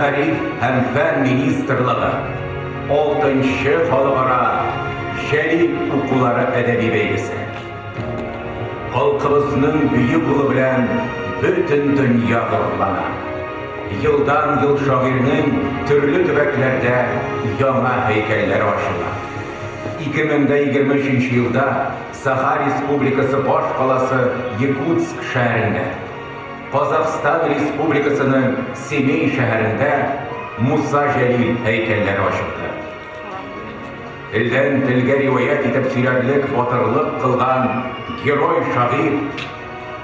Мәгариф һәм фән министрлыгы Алтынчы халыкара Җәлил укулары әдәби бәйгесе. Халкыбызның бөек улы белән бөтен дөнья горурлана. Елдан-ел шагыйрьнең төрле төбәкләрдә яңа һәйкәлләре ачыла. 2023 елда Саха Республикасы баш каласы Якутск шәһәрендә, Казахстан Республикасының Семей шәһәрендә Муса Җәлил һәйкәлләре ачылды. Телдән телгә риваять итеп сөйләрлек батырлык кылган герой шагыйрь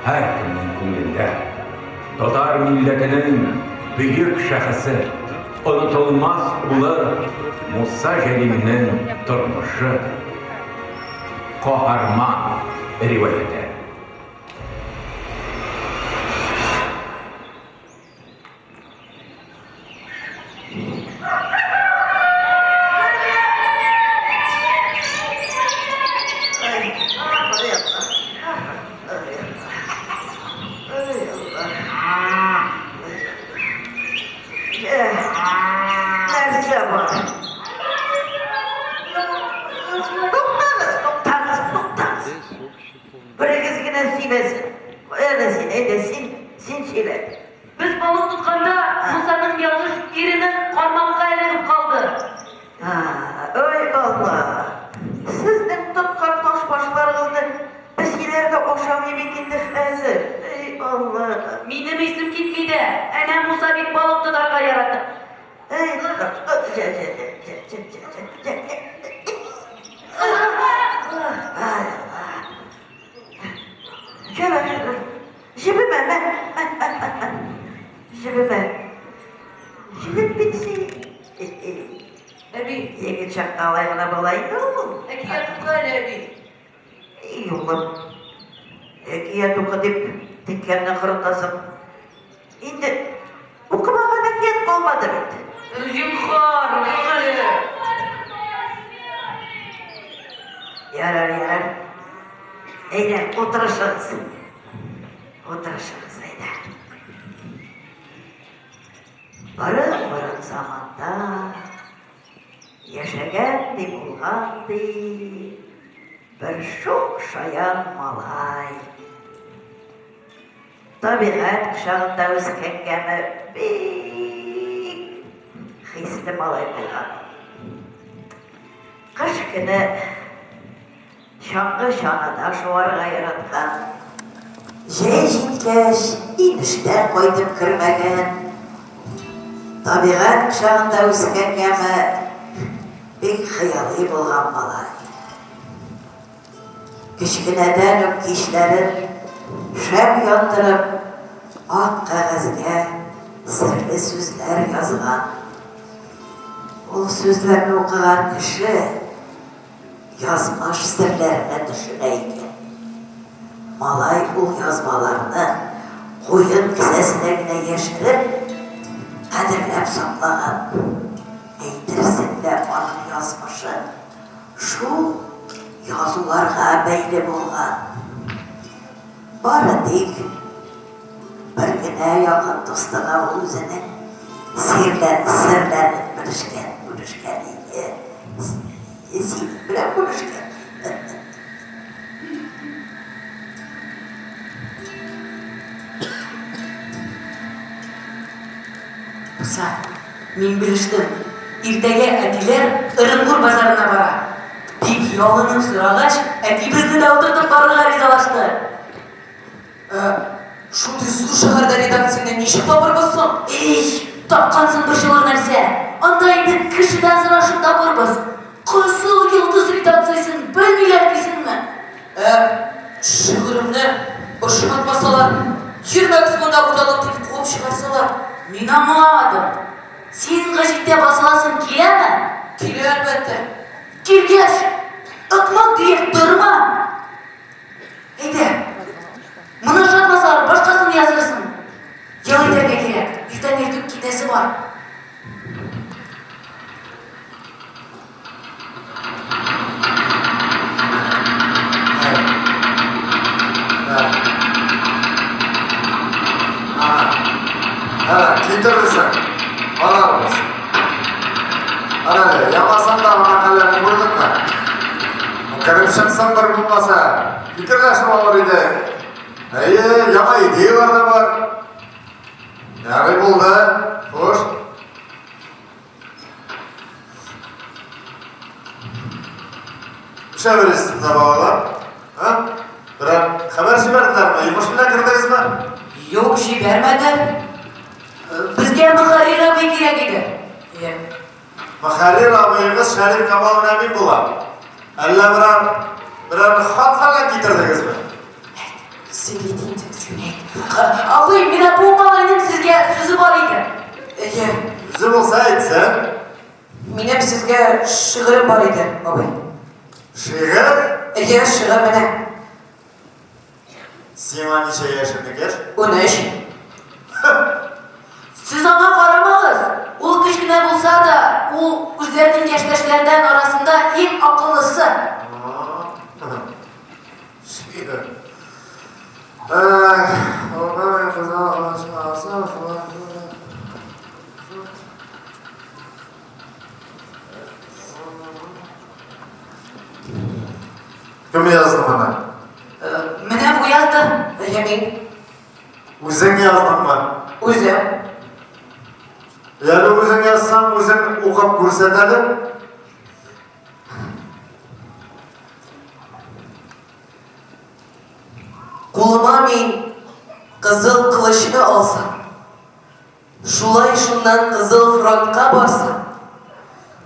һәркемнең күңелендә. Татар милләтенең бөек шәхесе, онытылмас улы Муса Җәлилнең тормышы, каһарман риваяте. Нәрсә бар? Туктагыз, туктагыз, туктагыз. Берегез генә сөйләсен. Әйдә син, әйдә син, син сөйлә. Без балык тотканда Мусаның ялгыш ирене кармакка эләгеп калды. Ой, Алла! Сезнең тоткан ташбашларыгызны песиләр дә ашамый бит инде хәзер. Эй, Алла! Минем исем китми дә. Әнә Муса бит балык тотарга ярата. Эй, Җебемә, мә, мә, мә, мә, мә. Җебемә. Җебеп бит син. Әби. Егет чакта алай гына була инде ул. Әкият укы әле, әби. Эй, улым. Әкият укы дип теңкәмне корытасың. Инде укымаган әкият калмады бит. Зинһар, укы әле. Ярар, ярар. Әйдә, утырышыгыз. Утырышыгыз, әйдә. Борын-борын заманда яшәгән ди булган ди бер шук шаян малай. Табигать кочагында үскәнгәме бик хисле малай булган. Кыш көне Чаңгы чанада шуарга яраткан. Җәй җиткәч, инештән кайтып кермәгән. Табигать кочагында үскәнгәме, бик хыялый булган малай. Кечкенәдән үк кичләрен шәм яндырып, ак кәгазьгә серле сүзләр язган. Ул сүзләрне укыган кеше язмыш серләренә төшенә икән. Малай ул язмаларны куен кесәсенә генә яшереп, кадерләп саклаган. Әйтерсең лә аның язмышы шул язуларга бәйле булган. Бары тик бер генә якын дустына ул үзенең серләрен белешкән, бүлешкән иде. Синең белән бүлешкән. Муса, мин белештем. Иртәгә әтиләр Ырынбур базарына бара. Бик ялынып сорагач, әти безне дә утыртып барырга ризалашты. Ә, шундый зур шәһәрдә редакцияне ничек табырбыз соң? Эй, тапкансың борчылыр нәрсә. Анда инде кешедән сорашып табырбыз. Кызыл йолдыз редакциясен белмиләр дисеңме? Ә, шигыремне ошатмасалар, йөрмәгез монда буталып дип куып чыгарсалар? Мин аңламадым. Син гәҗиттә басыласың киләме? Килә, әлбәттә. Килгәч, ык-мык диеп торма. Әйдә, моны ошатмасалар, башкасын язырсың. Ял итәргә кирәк, иртән иртүк китәсе бар. Китерерсең. Ана. соң бер булмаса? Фикерләшеп алыр идек. Әйе, яңа идеялар да бар. Ярый булды. Хуш. Төшә бирәсез балалар. Һа? Берәр хәбәр җибәрделәрме? Йомыш белән кердегезме? Юк, җибәрмәде. Безгә мөхәррир абый кирәк иде. Әйе. Мөхәррир абыегыз Шәриф Камал белән мин булам. Әллә берәр берәр хат фәлән китердегезме? Сөйли инде, сөйли. Абый, менә бу малайның сезгә сүзе бар иде. Әйе. Үзе булса әйтсен. Минем сезгә шигырем бар иде, абый. Шигырь? Әйе, шигырь менә. Сиңа ничә яшь, энекәш? 13. Сез аңа карамагыз. Ул кечкенә булса да, ул үзләренең яшьтәшләрдән арасында иң акыллысы. Шигырь. Эх, Кем язды моны? Менә бу язды. Әйе, мин. Үзең яздыңмы? Үзем. Әле үзең язсаң, үзең укып күрсәт әле. Кулыма мин кызыл кылычны алсам, шулай шуннан кызыл фронтка барсам,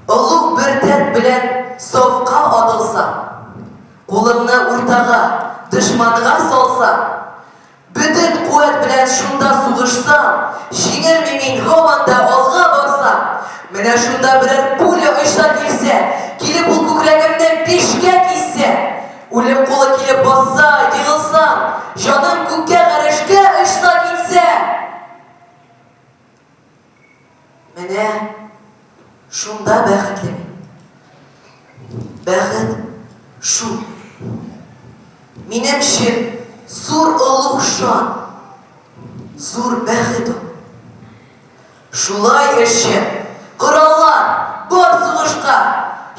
олуг бер дәрт белән сафка атылсам, кулымны уртага, дошманга салсам, бөтен куәт белән шунда сугышсам, җиңелми мин һаман да алга барсам, менә шунда берәр пуля очса килсә, килеп ул күкрәгемне бишкә киссә, үлем кулы килеп басса, егылсам, җаным күккә гарешкә очса китсә. Менә шунда бәхетле мин. Бәхет шул. Минем өчен зур олуг шан, зур бәхет ул. Шулай эшче, кораллан, бар сугышка,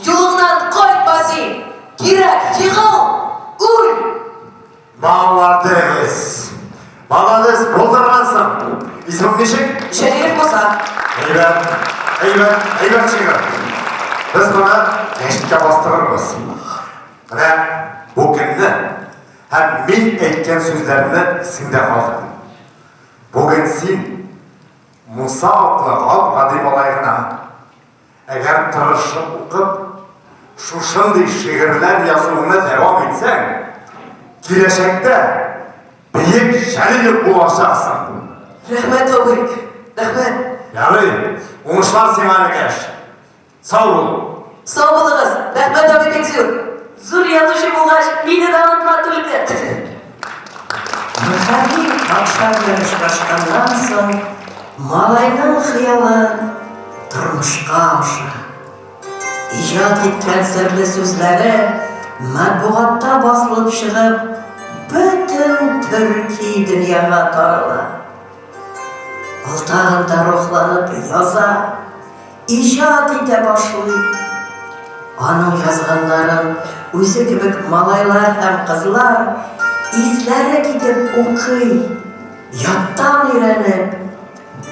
юлыңнан кайтма син, кирәк, егыл, үл! Молодец! Молодец, булдыргансың. Исемең ничек? Җәлилов Муса. Әйбәт, әйбәт, әйбәт шигырь. Без моны гәҗиткә бастырырбыз. Менә бу көнне һәм мин әйткән сүзләрне исеңдә калдыр. Бүген син Муса атлы гап-гади малай гына. Әгәр тырышып укып, шушындый шигырьләр язуыңны дәвам итсәң, киләчәктә бөек Җәлилов булачаксың. Рәхмәт, абый, рәхмәт. Ярый, уңышлар сиңа, энекәш. Сау бул. Сау булыгыз, рәхмәт, абый, бик зур. Зур язучы булгач, мине дә онытма түлке. Мөхәррир патша белән очрашканнан соң, малайның хыялы тормышка аша. Иҗат иткән серле сүзләре матбугатта басылып чыгып, бөтен төрки дөньяга тарала. Ул тагын да рухланып яза, иҗат итә башлый. Аның язганнарын үзе кебек малайлар һәм кызлар исләре китеп укый, яттан өйрәнеп,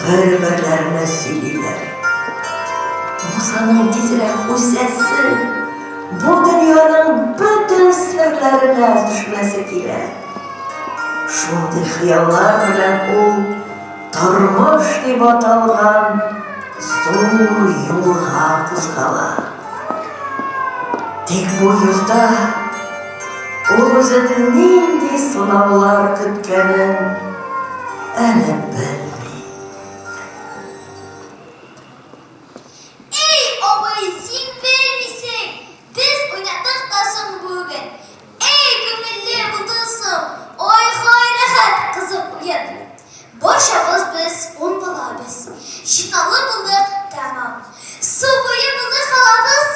бер-берләренә сөйлиләр. Мусаның тизрәк үсәсе, бу дөньяның бөтен серләренә төшенәсе килә. Шундый хыяллар белән ул тормыш дип аталган зур юлга кузгала. Тик бу юлда ул үзен нинди сынаулар көткәнен әле белми. Эй, абый, син белмисең, без уйнадык та соң бүген. Эй, күңелле булды соң, ай-һай рәхәт, кызык уен. Барчабыз без ун бала без, җыйнаулы булдык тәмам. Су буе булды калабыз,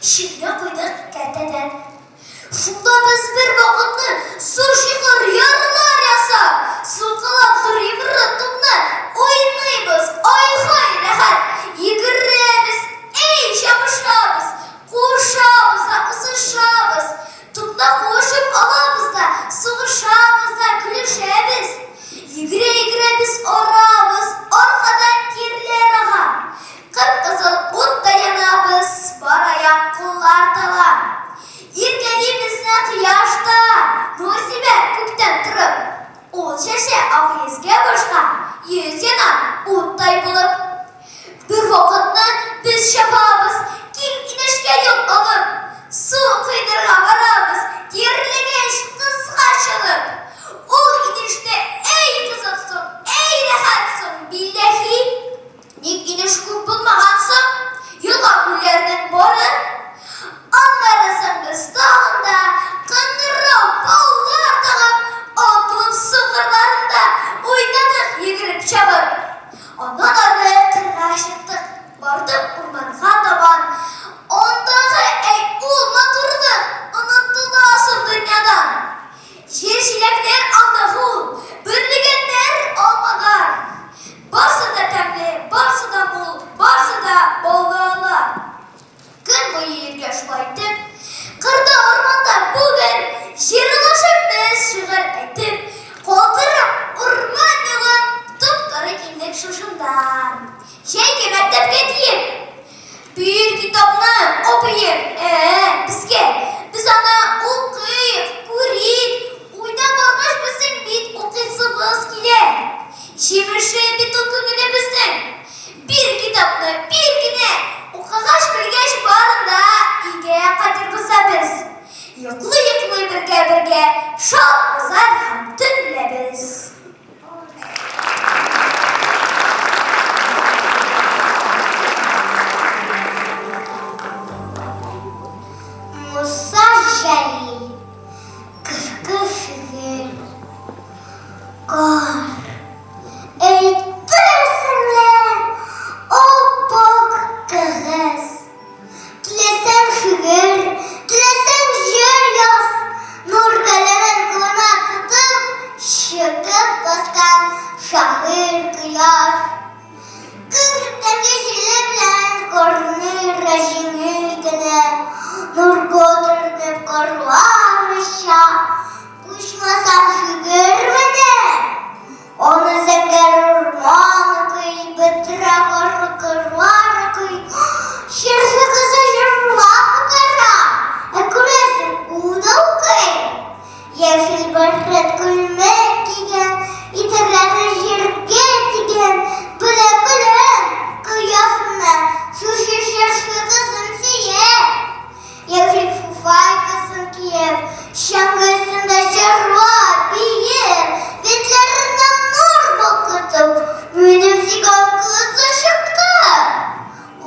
чүпне куйдык кәртәдән. Шунда без бер вакытны зур чокыр ярлар ясап, сукалап зур йомры тупны уйныйбыз, ай-һай рәхәт, йөгерәбез, эй, чабышабыз, кушабыз да узышабыз. Тупны Бардык урманга табан. Андагы әй ул матурлык онытыласың дөньядан. Җир җиләкләр андагы ул, бөрлегәннәр, алмалар. Барсы да тәмле, барсы да мул, барсы да баллы алар. Көн буе йөргән шулай итеп, кырда, урманда бүген җырлашып без шигырь әйтеп, калдырып урман юлын туп-туры килдек шушында. Җәйге мәктәпкә диеп, бир китапны, абыем, ә, безгә. Без аны укыйк, күрик, уйнап алгач безнең бит укыйсыбыз килә. Җимеше бит ул күңелебезнең. Бир китапны, бир генә! Укыгач, белгәч барын да өйгә кайтырбыз да без. Йоклый-йоклый бергә-бергә шат узар һәм төнләбез. Муса Җәлил. Кышкы шигырь. Кар. Әйтерсең лә, ап-ак кәгазь. Теләсәң шигырь, теләсәң җыр яз. Нур каләмен кулына тотып, чыгып баскан шагыйрь кояш. Күктәге җиле белән карны җиңел генә, нурга төренеп карлар оча. Ичмасам шигырь менә! Аны зәңгәр урман укый, бөдрә карлы кырлар укый, чыршы кызы җырлап утыра, ә күрәсең, ул да укый. Яшел бәрхет күлмәк кигән, итәкләре җиргә тигән, беләм, беләм, кояшны шушы чыршы кызын сөя. Яшел фуфайкасын киеп, чаңгы өстендә җырлап, биеп, битләреннән нур балкытып, минем сөйгән кызы чыкты.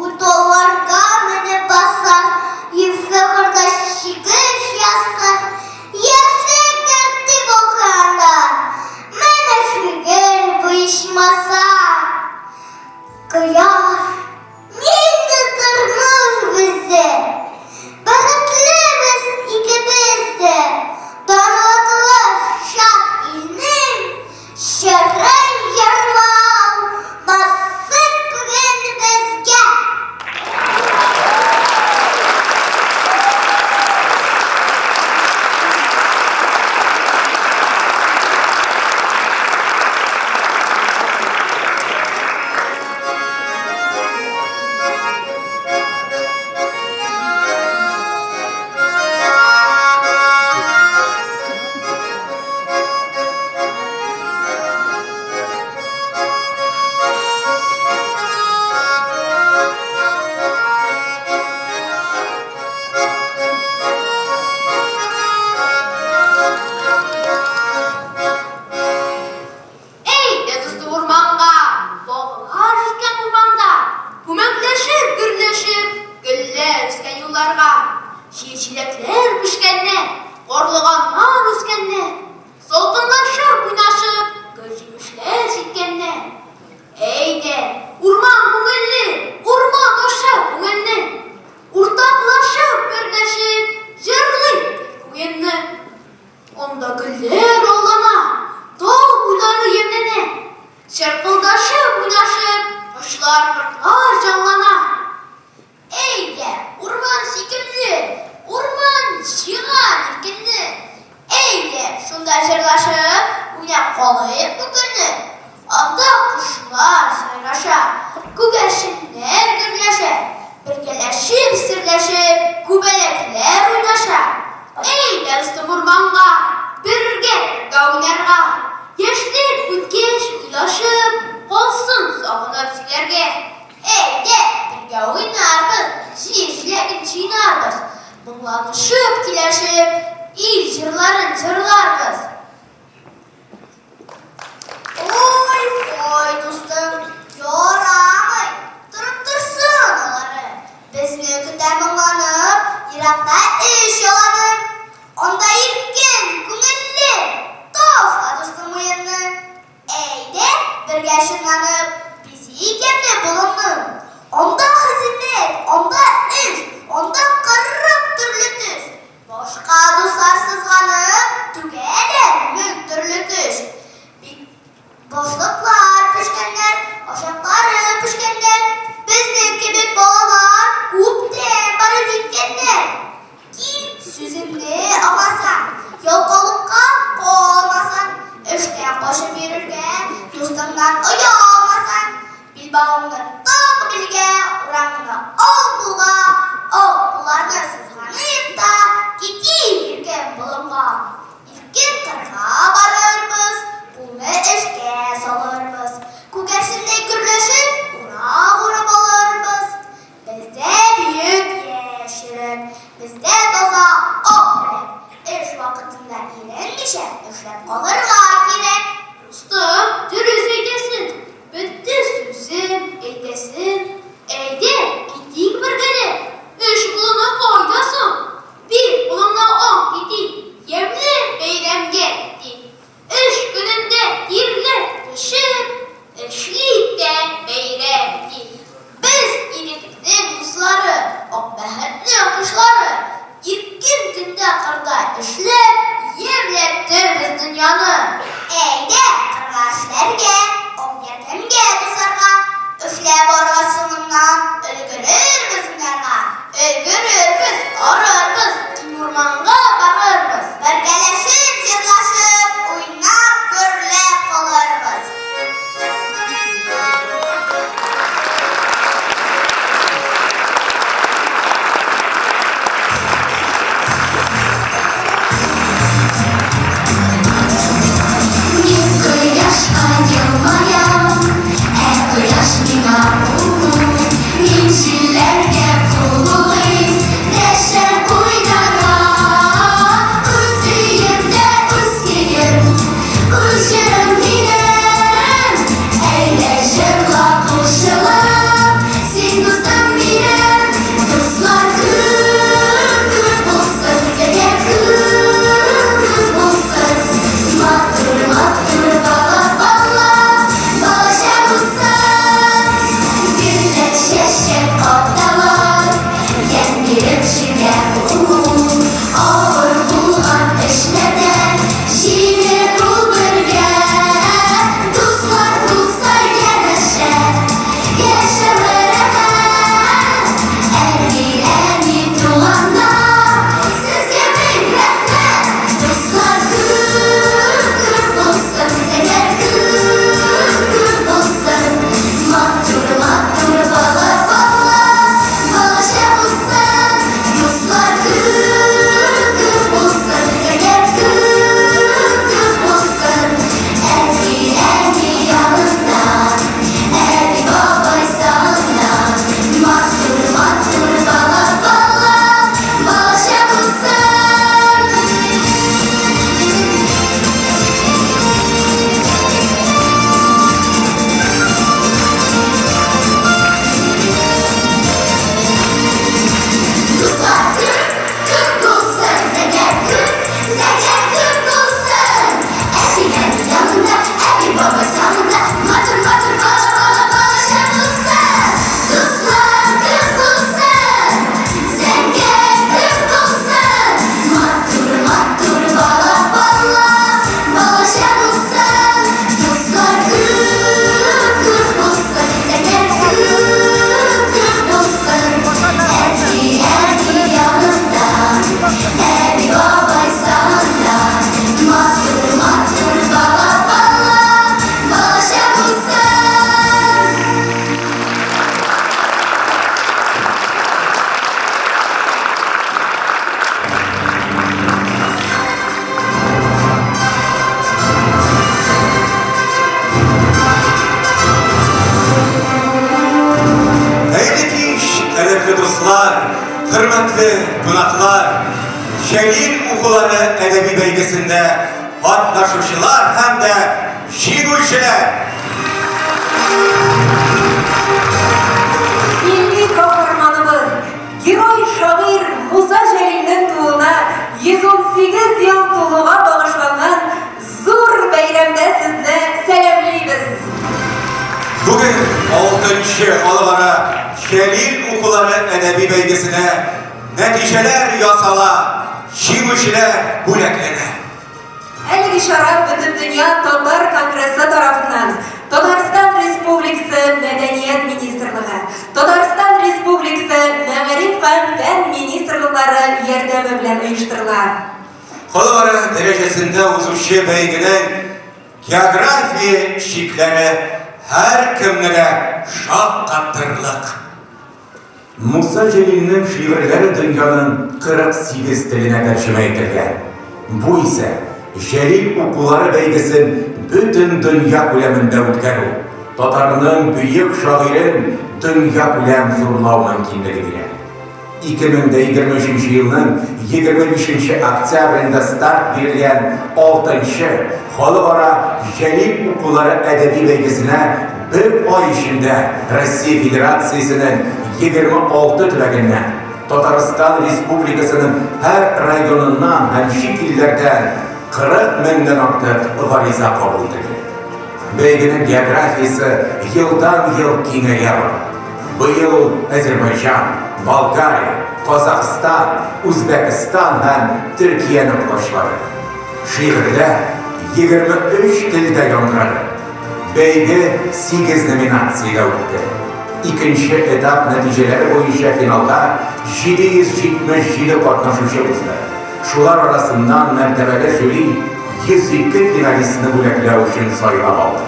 Утауларга менеп басар, ефәк кырда чигеш ясар, яшьлек дәрте балкый анда. Менә шигырь бу ичмасам. Кояш Нинди тормыш бездә! Бәхетле без икебез дә, Данлыклы шат илнең Җырын җырлау насыйп бүген безгә. Әйдә, дустым, урманга, Баглар җиткән урманда, Күмәкләшеп, гөрләшеп, Гөлләр үскән юлларга, Җир җиләкләр пешкәнне, Карлыганнар үскәнне, Салкынлашып, уйнашып, Гөл-җимешләр җиткәнне. Әйдә, урман күңелле, Урман аша күңелне, Уртаклашып, берләшеп, Җырлыйк дип уенны. Анда гөлләр аллана, тау буйлары ямьләнә. Чыркылдашып, уйнашып, кошлар, кортлар җанлана. Әйдә, урман сөйкемле, урман җыйган иркенне. Әйдә, шунда җырлашып, уйнап калыйк бу көнне. Анда кошлар сайраша, күгәрченнәр гөрләшә, бергәләшеп, серләшеп, күбәләкләр уйнаша. Әйдә, дустым, урманга, бергә бергә уйнарга, яшьлек үткәч, уйлашып, калсын сагынып сөйләргә. Әйдә, бергә уйнарбыз, җир җиләген җыйнарбыз, моңланышып, киләшеп, ил җырларын җырларбыз. Ой, ой, дустым, ярамый, торып торсын алары. Безне көтә моңланып, еракта эш аланы. Анда иркен, күңелле, ташла, дустым, уенны. Әйдә, бергә чынланып, бизик ямьле болынны. Анда. Ак кулларны сызганыйк та, китик иркен болынга. Иркен кырга барырбыз, кулны эшкә салырбыз. Күгәрчендәй гөрләшеп, урак урып алырбыз. Бездә бөек яшь йөрәк, бездә таза ак беләк. Эш вакытында иренмичә эшләп калырга кирәк. Дустым, дөрес әйтәсең. Бетте сүзем, әйтәсем. Әйдә, китик бергәләп. Эш болыны кайда соң? Бир кулыңны ал, китик. Ямьле бәйрәмгә китик. Эш көнендә тирләп пешеп, эшлик тә бәйрәм итик. Без ирекнең дуслары, ак бәхетнең кошлары. Иркен төндә кырда эшләп, ямьләп без дөньяны. Әйдә, кырга эшләргә, ак ярдәмгә дусларга. Эшләп баргач соңыннан өлгерербез уйнарга. Өлгерербез, арырбыз, киң урманга барырбыз. Бергәләшеп, җырлашып, уйнап, гөрләп калырбыз. Мин кояшка елмаям, ә кояш миңа кул. Мин җилләргә кул болгыйм, дәшәм уйнарга. Үз өемдә үз көем, үз җырым минем. Әйдә җырла кушылып, син дустым минем. Дуслар күп күп булсын, зәңгәр күк күк булсын. Матур матур бала бала, балачак булсын. Гөлләр чәчәк аталар, ямь биреп җиргә ул. Авыр булган эшләрдән җиңел ул бергә. Дуслар булса янәшә, яшәве рәхәт. Әти, әни, туганнар, сезгә мең рәхмәт. Дуслар күп күп булсын, зәңгәр күк күк булсын. Матур матур бала бала, балачак булсын. Дуслар күп күп булсын, зәңгәр күк күк булсын. Әти, әни янында, әби, бабай сагында. Матур матур бала бала, балачак булсын. Дуслар күп, күп булсын, зәңгәр күк, зәңгәр күк булсын. Әти, әни янында, әби, бабай сагында, матур, матур бала, бала, балачак булсын. Дуслар күп булсын, зәңгәр күк булсын. Матур, матур бала, бала, балачак булсын. Дуслар күп, күп булсын, зәңгәр күк, күк булсын. Әти, әни янында, әби, бабай сагында. Матур, матур бала, бала, балачак булсын. Хәерле кич, кадерле дуслар, хөрмәтле кунаклар! Җәлил укулары әдәби бәйгесендә катнашучылар һәм дә җиңүчеләр! Милли каһарманыбыз, герой шагыйрь Муса Җәлилнең тууына 118 ел тулуга багышланган зур бәйрәмдә сезне сәламлибез! Бүген 6нчы халыкара Җәлил укулары әдәби бәйгесенә нәтиҗәләр ясала, җиңүчеләр бүләкләнә. Әлеге чара Бөтендөнья татар конгрессы тарафыннан Татарстан Республикасы Мәдәният министрлыгы, Татарстан Республикасы Мәгариф һәм фән министрлыклары ярдәме белән оештырыла. Халыкара дәрәҗәсендә узучы бәйгенең география чикләре һәркемне дә шаккатырлык. Муса Җәлилнең шигырьләре дөньяның 48 теленә тәрҗемә ителгән. Бу исә Җәлил укулары бәйгесен бөтен дөнья күләмендә үткәрү, татарның бөек шагыйрен дөньякүләм зурлау мөмкинлеге бирә. 2023 елның 25 октябрендә старт бирелгән 6нчы Халыкара Җәлил укулары әдәби бәйгесенә бер ай эчендә Россия Федерациясенең 26 төбәгеннән, Татарстан Республикасының һәр районыннан һәм чит илләрдән 40 меңнән артык гариза кабул ителде. Бәйгенең географиясе елдан-ел киңәя бара. Быел Әзербайҗан, Болгария, Казахстан, Үзбәкстан һәм Төркияне колачлады. Шигырьләр 23 телдә яңгырады. Бәйге 8 номинациядә үтте. Икенче этап нәтиҗәләре буенча финалга 777 катнашучы узды. Шулар арасыннан мәртәбәле жюри 102 финалистны бүләкләү өчен сайлап алды.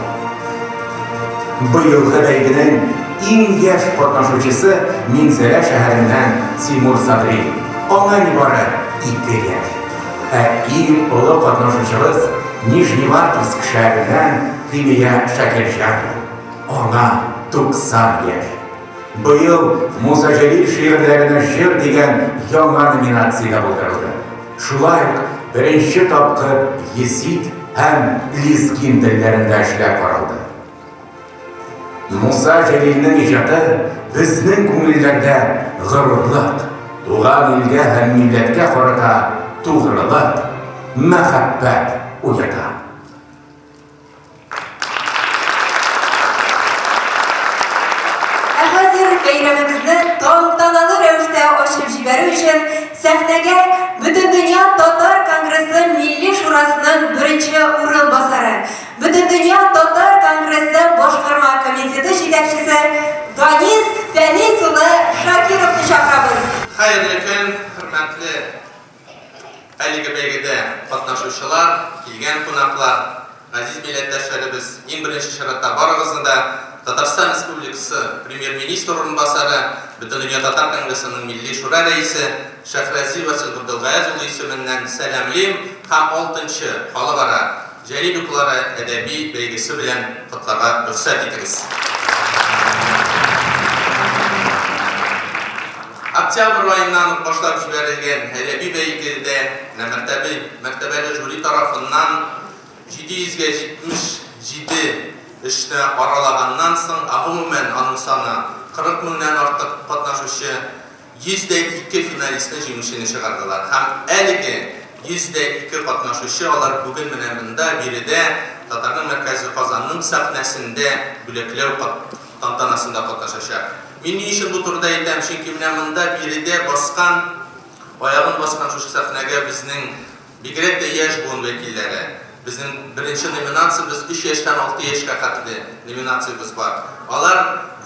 Быелгы бәйгенең иң яшь катнашучысы Минзәлә шәһәреннән Тимур Садриев. Аңа нибары 2 яшь. Ә иң олы катнашучыбыз Нижневартовск шәһәреннән Химия Шакирҗанова. Аңа 90 яшь. Быел Муса Җәлил шигырьләренә җыр дигән яңа номинация дә булдырылды. Шулай ук беренче тапкыр езид һәм лезгин телләрендә эшләр каралды. Муса Җәлилнең иҗаты безнең күңелләрдә горурлык, туган илгә һәм милләткә карата тугрылык, мәхәббәт уята. Ә хәзер бәйрәмебезне тантаналы рәвештә ачып җибәрү өчен сәхнәгә Бөтендөнья татар конгрессы Милли шурасының беренче урынбасары, Бөтендөнья татар конгрессы башкарма комитеты җитәкчесе Данис Фәнис улы Шакировны чакырабыз. Хәерле көн, хөрмәтле Әлеге бәйгедә катнашучылар, килгән кунаклар, газиз милләттәшләребез, иң беренче чиратта барыгызны да Татарстан Республикасы Премьер-министр урынбасары, Бөтендөнья татар конгрессының Милли шура рәисе Шәһрәзи Васил Габделгаяз улы исеменнән сәламлим һәм алтынчы Халыкара Җәлил укулары әдәби бәйгесе белән котларга рөхсәт итегез. Октябрь аеннан ук башлап җибәрелгән әдәби бәйгедә менә мәртәбе, мәртәбәле жюри тарафыннан 700 гә 77 эшне аралаганнан соң, ә гомумән аның саны 40 меңнән артык катнашучы, 102 финалистны җиңүчене чыгардылар. Һәм әлеге 102 катнашучы алар бүген менә монда, биредә, татарның мәркәзе Казанның сәхнәсендә бүләкләү тантанасында катнашачак. Мин ни өчен бу турыда әйтәм? Чөнки менә монда биредә баскан, аягын баскан шушы сәхнәгә безнең бигрәк тә яшь буын вәкилләре. Безнең беренче номинациябез 3 яшьтән 6 яшькә хәтле номинациябез бар. Алар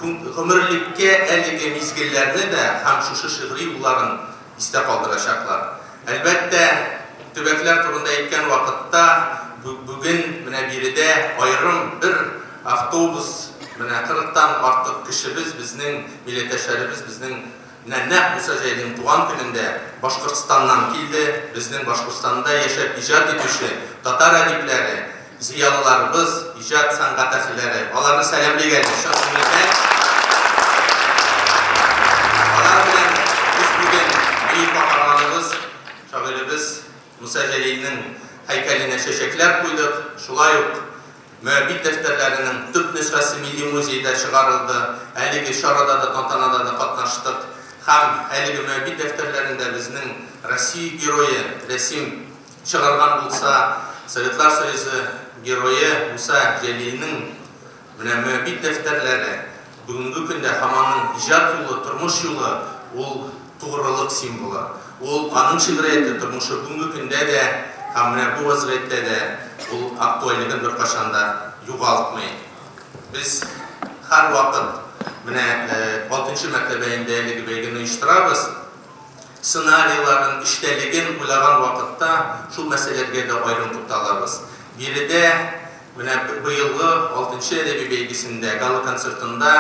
гомерлеккә әлеге мизгелләрне дә һәм шушы шигъри юлларын истә калдырачаклар. Әлбәттә, төбәкләр турында әйткән вакытта бүген менә биредә аерым бер автобус, менә 40тан артык кешебез, безнең милләттәшләребез, безнең менә нәкъ Муса Җәлилнең туган көнендә Башкортстаннан килде, безнең Башкортстанда яшәп иҗат итүче татар әдипләре, зыялыларыбыз, иҗат сәнгать әһелләре. Аларны сәламлик әле чын күңелдән. Алар белән без бүген бөек каһарманыбыз, шагыйребез Муса Җәлилнең һәйкәленә чәчәкләр куйдык. Шулай ук Мөәбит дәфтәрләренең төп нөсхәсе Милли музейда чыгарылды. Әлеге чарада да, тантанада да катнаштык. Һәм әлеге Мөәбит дәфтәрләрендә безнең Россия герое рәсем чыгарган булса, Советлар Союзы герое Муса Җәлилнең менә Мөәбит дәфтәрләре бүгенге көндә һәм аның иҗат юлы, тормыш юлы ул тугрылык символы. Ул аның шигърияте, тормышы бүгенге көндә дә һәм менә бу вазгыятьтә дә ул актуальлеген беркайчан да югалтмый. Без һәрвакыт менә алтынчы мәртәбә инде әлеге бәйгене оештырабыз. Сценарийларын, эчтәлеген уйлаган вакытта шул мәсьәләләргә дә аерым тукталабыз. Биредә менә быелгы алтынчы әдәби бәйгесендә, гала-концертында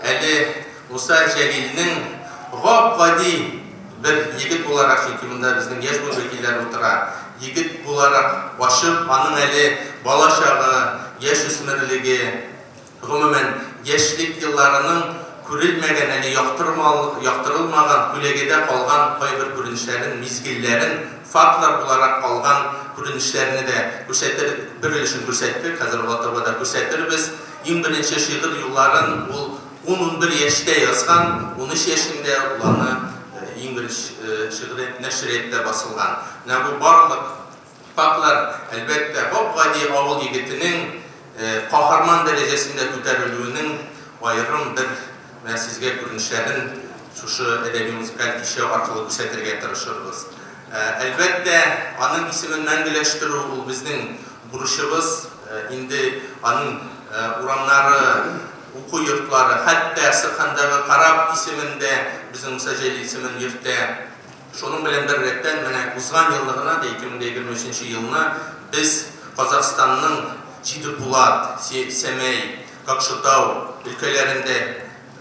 әле Муса Җәлилнең Гап-гади бер егет буларак, чөнки монда безнең яшь буын вәкилләре утыра, егет буларак ачып, аның әле балачагы, яшүсмерлеге, Гомумән, яшьлек елларының күрелмәгән, әле яктырылмаган, күләгәдә калган кайбер күренешләрен, мизгелләрен, фактлар буларак калган күренешләрне дә күрсәтер, бер өлешен күрсәттек, хәзер алга таба да күрсәтербез. Иң беренче шигырь юлларын ул ун-унбер яшьтә язган, 13 яшендә ул аны иң беренче шигыре нәшриятта басылган. Менә бу барлык Фактлар, әлбәттә, гап-гади авыл егетенең каһарман дәрәҗәсендә күтәрелүенең аерым бер менә сезгә күренешләрен шушы әдәби-музыкаль кичә аркылы күрсәтергә тырышырбыз. Әлбәттә, аның исемен мәңгеләштерү ул безнең бурычыбыз. Инде аның урамнары, уку йортлары, хәтта Әстерхандагы кораб исемен дә безнең Муса Җәлил исемен йөртә. Шуның белән бер рәттән, менә узган елны гына да, 2023 нче елны без Казахстанның Җидепулат, Сәмәй, Кокшетау өлкәләрендә,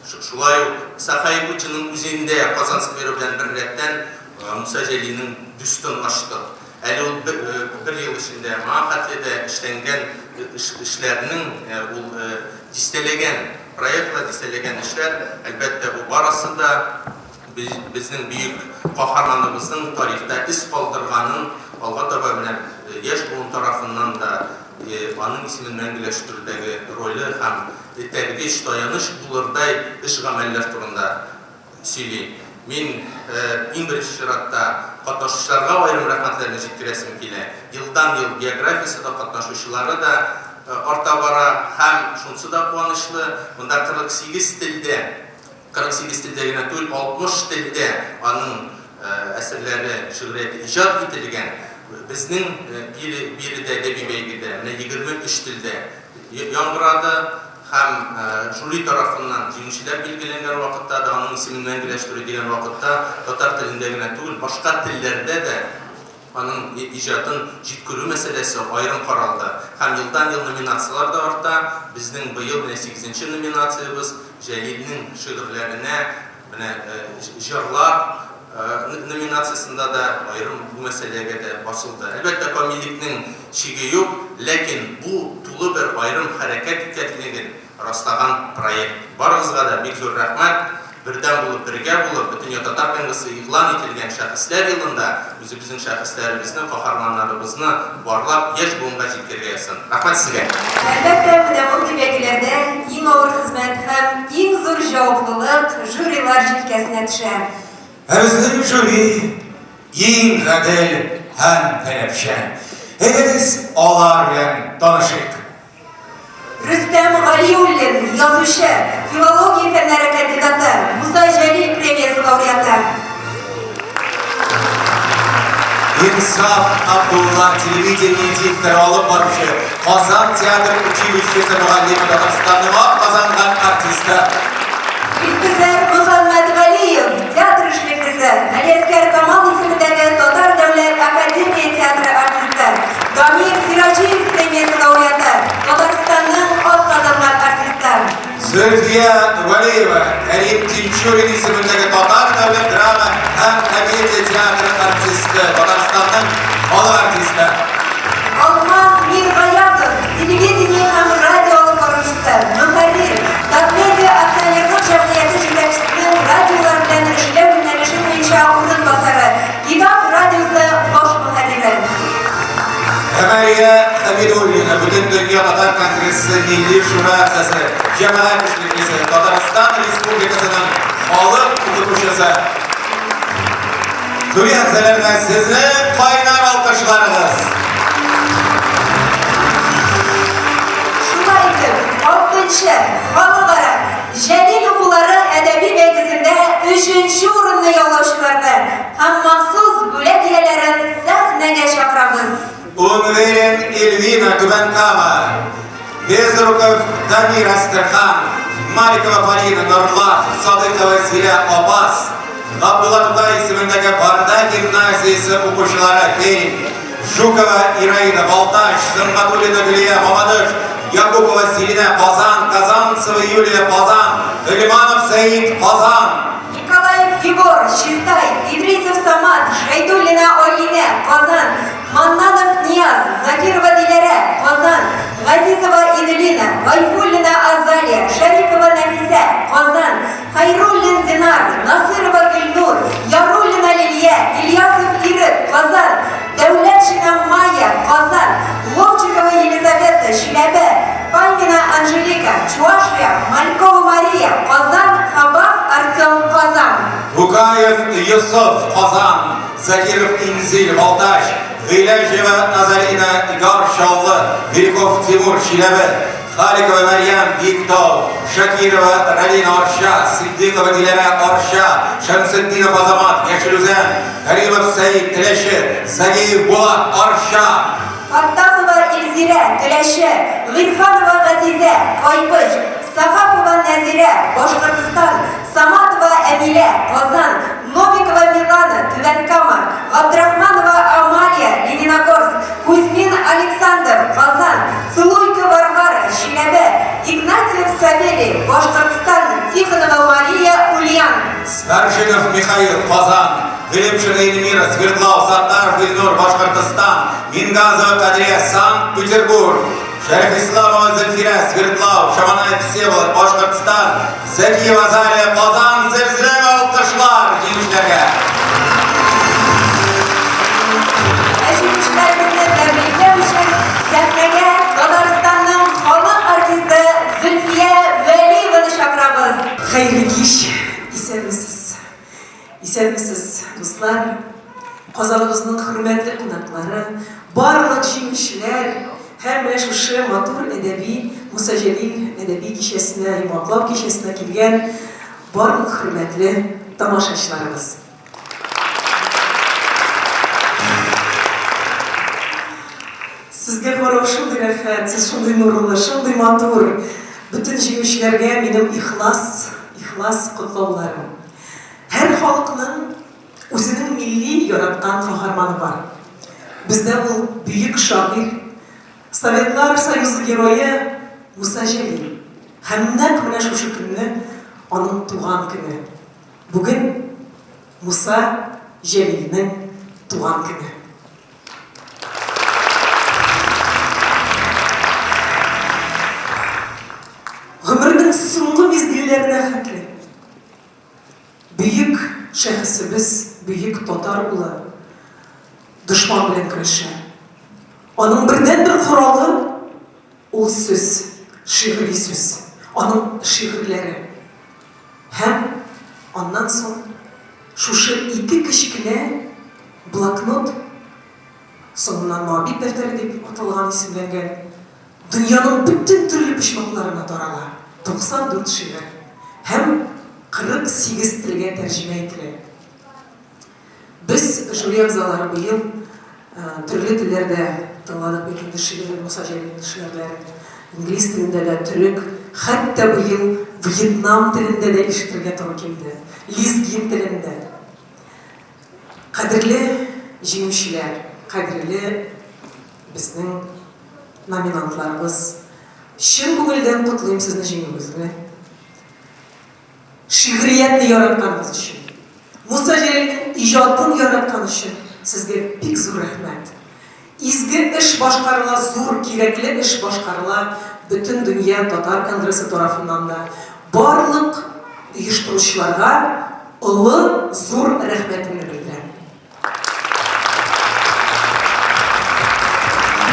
шулай ук Саха-Якутиянең үзендә Казан скверы белән бер рәттән Муса Җәлилнең бюстын ачтык. Әле ул бер ел эчендә моңа хәтле дә эшләнгән эшләрнең ул дистәләгән проектлар, дистәләгән эшләр, әлбәттә, бу барысы да Безнең бөек каһарманыбызның тарихта эз калдырганын алга таба менә яшь буын тарафыннан да аның исемен мәңгеләштерүдәге роле һәм этәргеч, таяныч булырдай эш-гамәлләр турында сөйли. Мин иң беренче чиратта катнашучыларга аерым рәхмәтләрне җиткерәсем килә. Елдан-ел географиясе дә, катнашучылары да арта бара һәм шунысы да куанычлы, монда 48 телдә 48 телдә генә түгел, 60 телдә аның әсәрләре, шигърияте иҗат ителгән. Безнең биредә әдәби бәйгедә менә 23 телдә яңгырады һәм жюри тарафыннан җиңүчеләр билгеләнгән вакытта да, аның исемен мәңгеләштерү дигән вакытта татар телендә генә түгел, башка телләрдә дә Аның иҗатын җиткерү мәсьәләсе аерым каралды. Һәм елдан-ел номинацияләр дә арта. Безнең быел менә сигезенче номинациябез, Җәлилнең шигырьләренә менә җырлар номинациясендә дә аерым бу мәсьәләгә дә басылды. Әлбәттә, камиллекнең чиге юк, ләкин бу тулы бер аерым хәрәкәт икәнлеген раслаган проект. Барыгызга да бик зур рәхмәт! Бердәм булып, бергә булып, Бөтендөнья татар конгрессы игълан ителгән Шәхесләр елында үзебезнең шәхесләребезне, каһарманнарыбызны барлап, яшь буынга җиткерергә язсын. Рәхмәт сезгә! Әлбәттә, менә мондый бәйгеләрдә иң авыр хезмәт һәм иң зур җаваплылык жюрилар җилкәсенә төшә. Ә безнең жюри иң гадел һәм таләпчән. Әйдәгез, алар белән танышыйк. Рөстәм Галиуллин, язучы, филология фәннәре кандидаты, Муса Җәлил премиясе лауреаты. Инсаф Абдулла, телевидение дикторы, алып баручы, Казан театр училищесы мөгаллиме, Татарстанның ак казанган артисты. Илгизәр Мөхәммәтгалиев, театр эшлеклесе, Галиәсгар Камал исемендәге Татар дәүләт академия театры артисты, Дамир Сираҗиев премиясе лауреаты, Татарстанның атказанган артисты. Зөлфия Вәлиева, Кәрим Тинчурин исемендәге Татар дәүләт драма һәм комедия театры артисты, Татарстанның халык артисты. Алмаз Миргаязов, телевидение һәм радио алып баручысы, мөхәррир, Татмедиа акционерлык җәмгыяте җитәкчесенең радиолар белән эшләү юнәлеше буенча урынбасары, Китап радиосы баш мөхәррире. Камәрия Хәмидуллина, Бөтендөнья татар конгрессы Милли шура әгъзасы, җәмәгать эшлеклесе, Татарстан Республикасының халык укытучысы. Жюри әгъзаларына сезнең кайнар алкышларыгыз. Шулай итеп, алтынчы халыкара Җәлил укулары әдәби бәйгесендә өченче урынны яулаучыларны һәм махсус бүләк ияләрен сәхнәгә чакырабыз. Унверин Эльвина, Түбән Кама, Безруков Дамир, Әстерхан, Маликова Полина, Норлат, Садыйкова Зилә, Апас, Габдулла Тукай исемендәге Барда гимназиясе укучылары Пермь, Жукова Ираида, Балтач, Сөнгатуллина Гөлия, Мамадыш, Якупова Сиринә, Казан, Казанцева Юлия, Казан, Гыйльманов Сәид, Казан. Николаев. Егор, Чистай, Идрисов Самат, Шәйдуллина Алинә, Казан, Маннанов Нияз, Закирова Диләрә, Казан, Газизова Инелина, Гайфуллина Азалия, Шәрипова Нәфисә, Казан, Хәйруллин Динар, Насырова Гөлнур, Яруллина Лилия, Ильясов Ирек, Казан, Дәүләтшина Майя, Казан, Ловчикова Елизавета, Чиләбе, Панина Анжелика, Чувашия, Малькова Мария, Казан, Хабах Артем, Казан. Букаев Йосыф, Казан, Закиров Инзил, Балтач, Гыйләҗева Назарина, Яр Чаллы, Бирюков Тимур, Чиләбе, Халикова Мәрьям, Биектау, Шакирова Ралина, Арча, Ситдыйкова Диләрә, Арча, Шәмсетдинов Азамат, Яшел Үзән, Кәримов Сәид, Теләче, Загиев Булат, Арча. Фаттахова Илзирә, Теләче, Гыйльфанова Газизә, Кайбыч, Сахапова Нәзирә, Башкортстан, Саматова Әмилә, Казан, Новикова Милана, Түбән Кама, Габдрахманова Амалия, Лениногорск, Кузьмин Александр, Казан, Целуйко Варвара, Чиләбе, Игнатьев Савелий, Башкортстан, Тихонова Мария, Ульян. Старшинов Михаил, Казан, Гыйлемшина Эльмира, Свердлов, Саттаров Илнур, Башкортостан, Мингазова Кадрия, Санкт-Петербург, Шәрифисламова Зөлфирә, Свердлов, Шаманаев Всеволод, Башкортстан, Зәкиева Азалия, Казан, Зелзелә алкышлар җиңүчеләргә. Ә җиңүчеләребезне тәбрикләү өчен сәхнәгә Татарстанның халык артисты Зөлфия Вәлиеваны чакырабыз. Хәерле кич, исәнмесез. Исәнмесез, дуслар, Казаныбызның хөрмәтле кунаклары, барлык җиңүчеләр һәм менә шушы матур әдәби Муса Җәлил әдәби кичәсенә, йомгаклау кичәсенә килгән барлык хөрмәтле тамашачыларыбыз. Сезгә карау шундый рәхәт, сез шундый нурлы, шундый матур. Бөтен җиңүчеләргә минем ихлас, ихлас котлауларым. Һәр халыкның үзенең милли яраткан каһарманы бар. Бездә ул бөек шагыйрь, Советлар Союзы Герое Муса Җәлил. Һәм нәкъ менә шушы көнне аның туган көне. Бүген Муса Җәлилнең туган көне. Гомеренең соңгы мизгелләренә хәтле Бөек шәхесебез, бөек татар улы дошман белән көрәшә. Аның бердәнбер коралы ул сүз, шигъри сүз, аның шигырьләре. Һәм аннан соң шушы ике кечкенә блокнот, соңыннан Моабит дәфтәре дип аталган, исемләнгән, Дөньяның бөтен төрле почмакларына тарала, 94 шигырь һәм 48 телгә тәрҗемә ителә. Без, жюри әгъзалары, быел төрле телләрдә тыңладык бит инде шигырь, Муса Җәлилнең шигырьләрен. Инглиз телендә дә, төрек, хәтта быел вьетнам телендә дә ишетергә туры килде, лезгин телендә. Кадерле җиңүчеләр, кадерле безнең номинантларыбыз, чын күңелдән котлыйм сезне җиңүегез белән. Шигъриятне яратканыгыз өчен, Муса Җәлилнең иҗатын яраткан өчен сезгә бик зур рәхмәт. Изге эш башкарыла, зур, кирәкле эш башкарыла Бөтендөнья татар конгрессы тарафыннан да. Барлык оештыручыларга олы, зур рәхмәтемне белдерәм.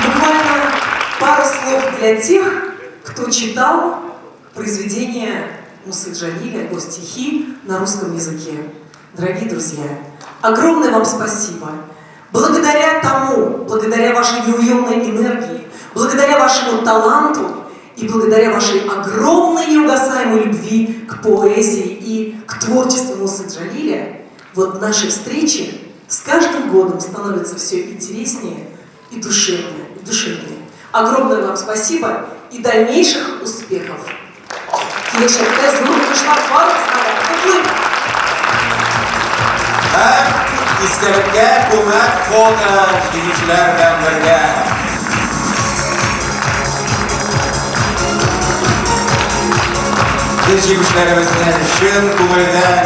Буквально пару слов для тех, кто читал произведения Мусы Джалиля, его стихи на русском языке. Дорогие друзья, огромное вам спасибо. Благодаря тому, благодаря вашей неуемной энергии, благодаря вашему таланту и благодаря вашей огромной неугасаемой любви к поэзии и к творчеству Мусы Джалиля, вот наши встречи с каждым годом становятся все интереснее и душевнее, и душевнее. Огромное вам спасибо и дальнейших успехов! Киләчәктә зур уңышлар барыгызга да котлыйм! Һәм истәлеккә күмәк фото җиңүчеләр белән бергә. Без җиңүчеләребезне чын күңелдән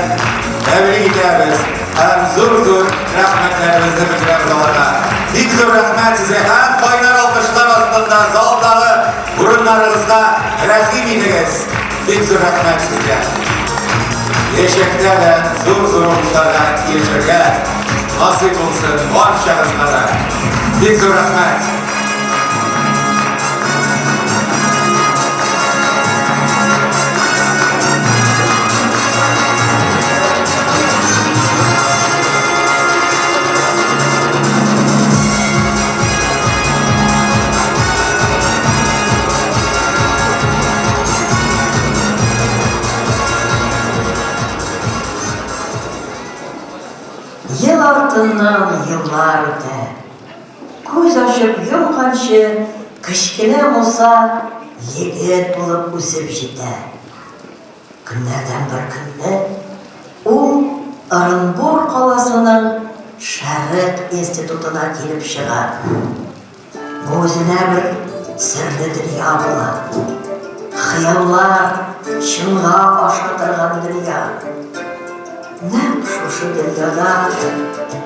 тәбрик итәбез һәм зур-зур рәхмәтләребезне белдерәбез аларга. Бик зур рәхмәт сезгә һәм кайнар алкышлар астында залдагы урыннарыгызга рәхим итегез. Бик зур рәхмәт сезгә. Киләчәктә дә зур-зур уңышларга ирешергә насыйп булсын барчагызга да. Бик зур рәхмәт. Ел артыннан еллар үтә. Күз ачып йомганчы, кечкенә Муса егет булып үсеп җитә. Көннәрдән бер көнне ул Ырынбур каласының Шәрык институтына килеп чыга. Бу үзенә бер серле дөнья була. Хыяллар чынга аша торган дөнья. Нәкъ шушы дөньяда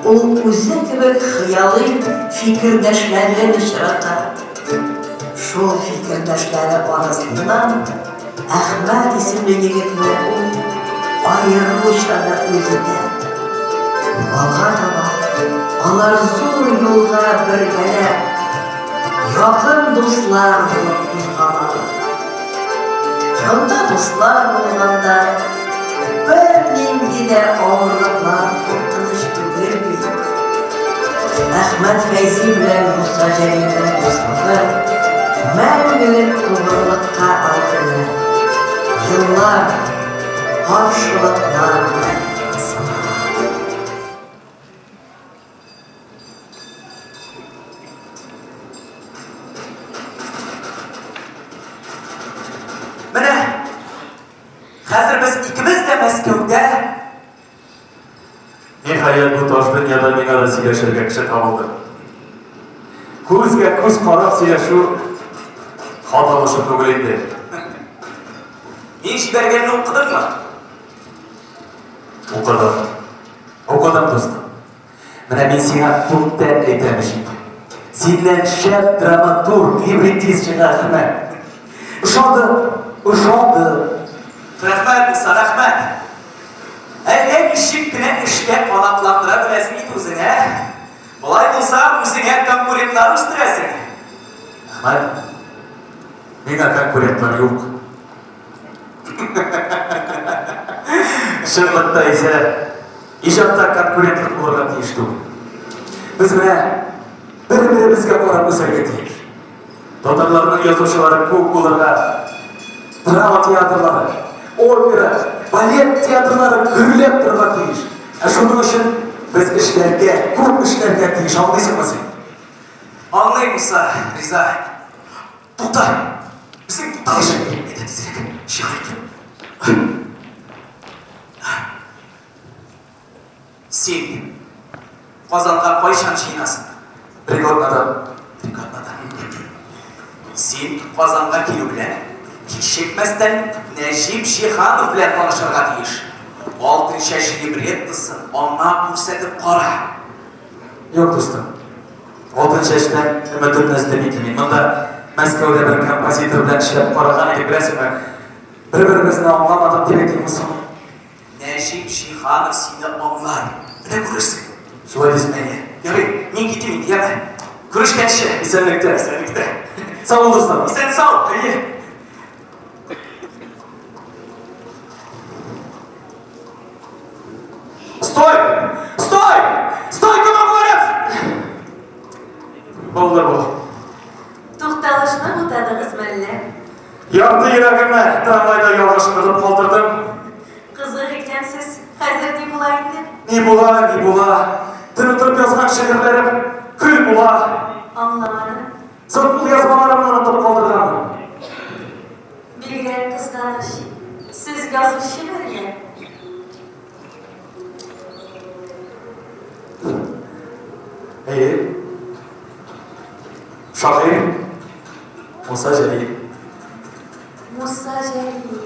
ул үзе кебек хыялый фикердәшләрен очрата. Шул фикердәшләре арасыннан Әхмәт исемле егетне ул аеруча да үз итә. Алга таба алар зур юлга бергәләп, якын дуслар булып кузгалалар. Янда дуслар булганда бернинди дә авырлыклар куркыныч түгел бит. Әхмәт Фәйзи белән Муса Җәлилнең дуслыгы мәңгелек тугрылыкка әверелә. Еллар каршылыклар белән сынала. Менә хәзер без икебез дә Мәскәүдә. Ниһаять, бу таш дөньяда миңа да сөйләшергә кеше табылды. Күзгә күз карап сөйләшү хат алышу түгел инде. Мин җибәргәнне укыдыңмы? Укыдым. Укыдым, дустым. Менә мин сиңа күптән әйтәм ич инде. Синнән шәп драматург, либретист чыга, Әхмәт. Ошады, ошады. Рәхмәт, Муса, рәхмәт. Әллә ничек кенә эшкә канатландыра беләсең инде үзең, ә? Болай булса, үзеңә конкурентлар үстерәсең. Әхмәт, миңа конкурентлар юк. Чынлыкта исә иҗатта конкурентлык булырга тиеш түгел. Без менә бер-беребезгә карап үсәргә тиеш. Татарларның язучылары күп булырга, драма театрлары, опера, балет театрлары гөрләп торырга тиеш. Ә шуның өчен без эшләргә, күп эшләргә тиеш, аңлыйсыңмы син? Аңлыйм, Муса, риза. Тукта! Безнең тукталыш! Әйдә тизрәк, чыгыйк. Син Казанга кайчан җыенасың? Бригаднадан. Бригаднадан. Син Казанга килү белән, кичекмәстән Нәҗип Җиһанов белән танышырга тиеш. Алтынчәч либреттосын аңа күрсәтеп кара. Юк, дустым. Алтынчәчтән өметемне өздем инде мин. Монда Мәскәүдә бер композитор белән эшләп караган идек, беләсеңме? Бер-беребезне аңламадык дип әйтимме соң? Нәҗип Җиһанов сине аңлар. Менә күрерсең. Шулай дисең. Әйе. Ярый, мин китим инде, яме. Күрешкәнче. Исәнлектә. Исәнлектә. Сау бул, дустым. Исән-сау. Әйе. Стой! Стой! Стой, кому говорят! Булды бу. Тукталышны бутадыгыз мәллә? Ярты йөрәгемне трамвайда ялгыш онытып калдырдым. Кызык икәнсез, хәзер ни була инде? Ни була, ни була? Төн утырып язган шигырьләрем көл була. Аңламадым. Соң кулъязмаларымны онытып калдырганмын. Бигрәк кызганыч. Сез язучы мәллә? Әйе. Шагыйрь Муса Җәлил. Муса Җәлил.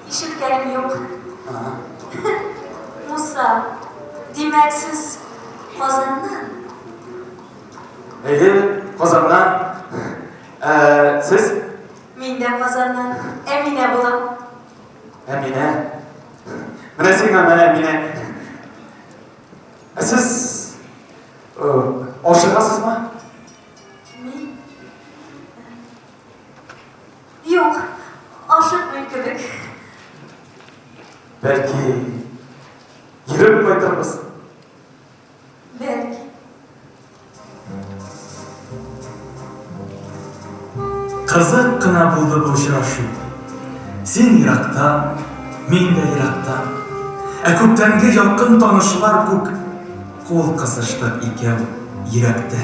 Ишеткәнем юк. Муса. Димәк, сез Казаннан? Әйе, Казаннан. Ә, сез? Мин дә Казаннан. Әминә булам. Әминә. Менә сиңа менә Әминә. Ә сез э, ашыгасызмы? Мин? Юк, ашыкмыйм кебек. Бәлки йөреп кайтырбыз. Бәлки. Кызык кына булды бу очрашу. Син еракта, мин дә еракта. Ә күптәнге якын танышлар күк кул кысыштык икәү йөрәктә.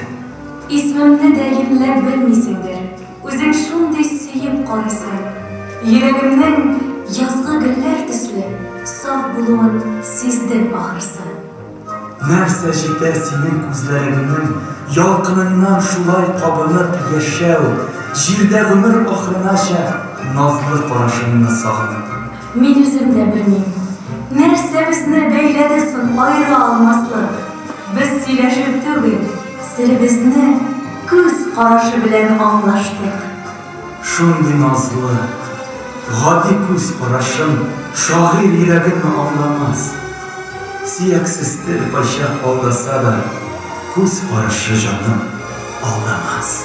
Исмемне дә юньләп белмисеңдер, Үзең шундый сөеп карыйсың. Йөрәгемнең язгы гөлләр төсле Саф булуын сиздең ахрысы. Нәрсә җитә синең күзләреңнең ялкыныннан шулай кабынып яшәү, җирдә гомер ахырынача назлы карашыңны сагынып. Мин үзем дә белмим, нәрсә безне бәйләде соң аера алмаслык. Без сөйләшеп түгел, серебезне күз карашы белән аңлаштык. Шундый назлы, гади күз карашын шагыйрь йөрәгеме аңламас? Сөяксез тел кайчак алдаса да, күз карашы, җаным, алдамас.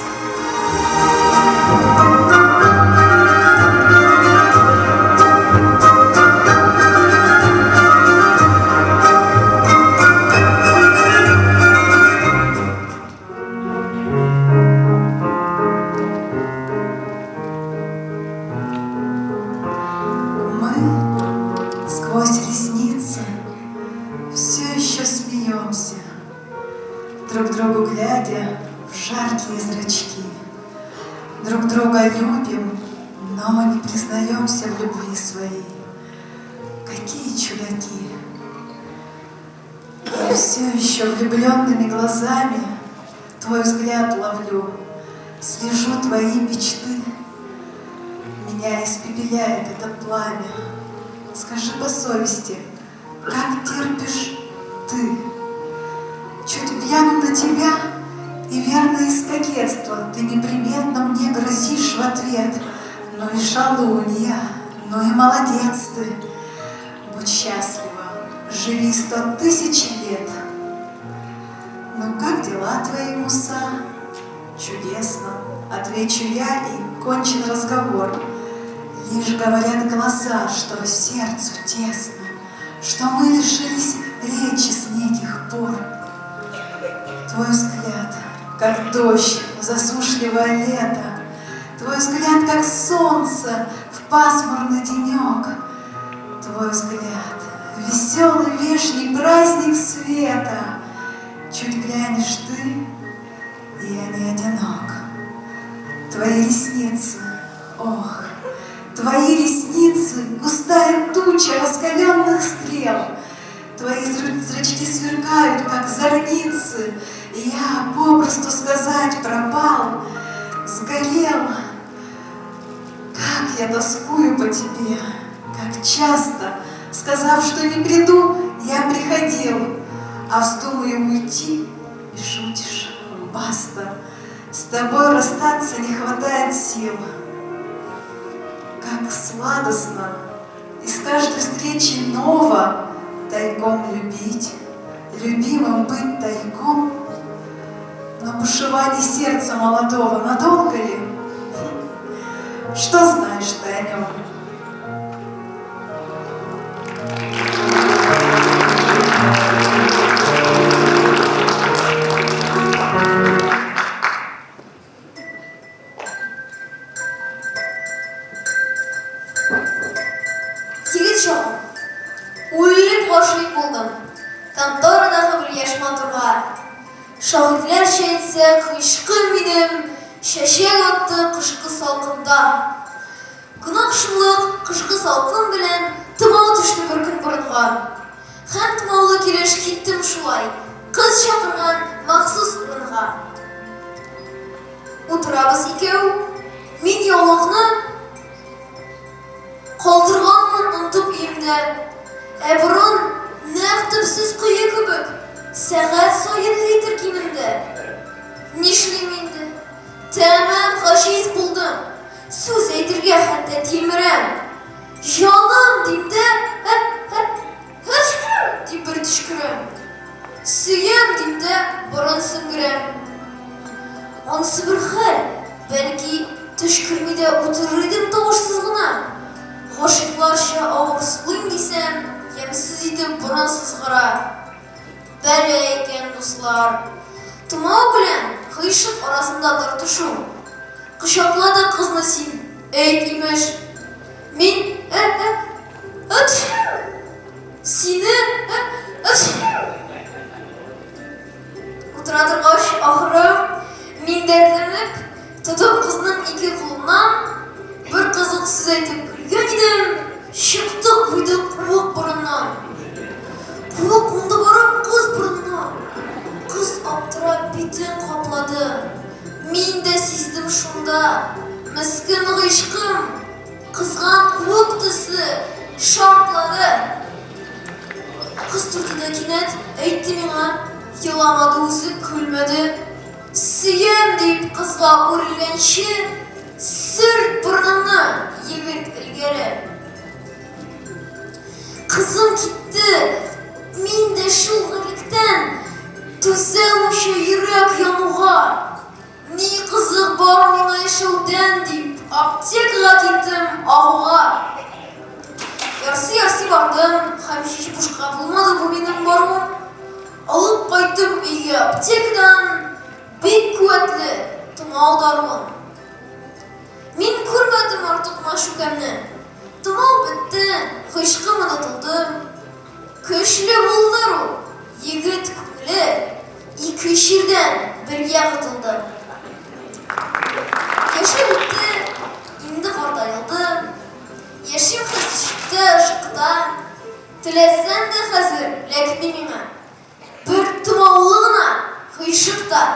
Мы сквозь ресницы все еще смеемся, Друг другу глядя в жаркие зрачки. Друг друга любим, но не признаемся в любви своей. Какие чудаки! Я все еще влюбленными глазами Твой взгляд ловлю, слежу твои мечты. Меня испепеляет это пламя. Скажи по совести, как терпишь ты? Чуть гляну на тебя, и верно из кокетства Ты непременно мне грозишь в ответ. Ну и шалунья, ну и молодец ты. Будь счастлива, живи 100 000 лет. Ну как дела твои, Муса? Чудесно, отвечу я, и кончен разговор. Лишь говорят глаза, что сердцу тесно, Что мы лишились речи с неких пор. Твой взгляд, как дождь в засушливое лето, Твой взгляд, как солнце в пасмурный денек, Твой взгляд, веселый вешний праздник света. Чуть глянешь ты, и я не одинок. Твои ресницы, ох, твои ресницы, густая туча раскаленных стрел. Твои зрачки сверкают, как зорницы. И я, попросту сказать, пропал, сгорел. Как я тоскую по тебе, как часто, сказав, что не приду, я приходил, а вздумаю уйти, и шутишь, баста, с тобой расстаться не хватает сил. Как сладостно и с каждой встречи ново тайком любить, любимым быть тайком. Но бушевание сердца молодого надолго ли? Что знаешь ты о нем? Егет чагым. Үлеп гашыйк булдым. Конторадагы бер яшь матурга. Шагыйрьләрчә әйтсәк, гыйшкым минем чәчәк атты кышкы салкында. Гөнаһ шомлык кышкы салкын белән томау төште бер көн борынга. Һәм томаулы килеш киттем шулай, кыз чакырган махсус урынга. Утырабыз икәү. Мин яулыкны калдырганмын онытып өемдә. Ә борын нәкъ төпсез кое кебек, сәгать саен литр кимендә. Нишлим инде? Тәмам гаҗиз булдым. Сүз әйтергә хәтта тилмерәм. Җаным, дим дә, һә-һә, дип бер төчкерәм. Сөям, дим дә, борын сеңгерәм. Анысы бер хәл, бәлки, төчкерми дә утырыр идем тавышсыз гына. Гашыйкларча авыр сулыйм дисәм, ямьсез итеп борын сызгыра. Бәла икән, дуслар. Томау белән гыйшык арасында тартышу. Кочакла да кызны син, әйт, имеш. Мин, ә-ә, әтчү! Сине, ә, әтчү! Утыра торгач, ахыры, мин дәртләнеп, тотып кызның ике кулыннан, бер кызык сүз әйтеп көлгән идем, чыкты куйды куык борыннан. Куык кунды барып кыз борынына. Кыз аптырап битен каплады. Мин дә сиздем шунда, мескен гыйшкым, кызган куык төсле, шартлады. Кыз торды да кинәт әйтте миңа, еламады үзе, көлмәде. Сөям дип кызга үрелгәнче, сөрт борыныңны, егет элгәре. Кызым китте, мин дә шул гүрлектән түзә алмыйча йөрәк януга. Ни кызык бар миңа яшәүдән дип, аптекага киттем агуга. Ярсый-ярсый бардым, һәм һич бушка булмады бу минем баруым. Алып кайттым өйгә аптекадан бик куәтле томау даруын. Мин күрмәдем артык мәгъшүкәмне. Томау бетте, гыйшкым онытылды. Көчле булды ул, егет күңеле ике чирдән бергә котылды. Яшьлек үтте, инде картаелды. Яшим хәзер читтә, ышыкта. Теләсәм дә хәзер эләкми миңа. Бер томаулы гына гыйшык та.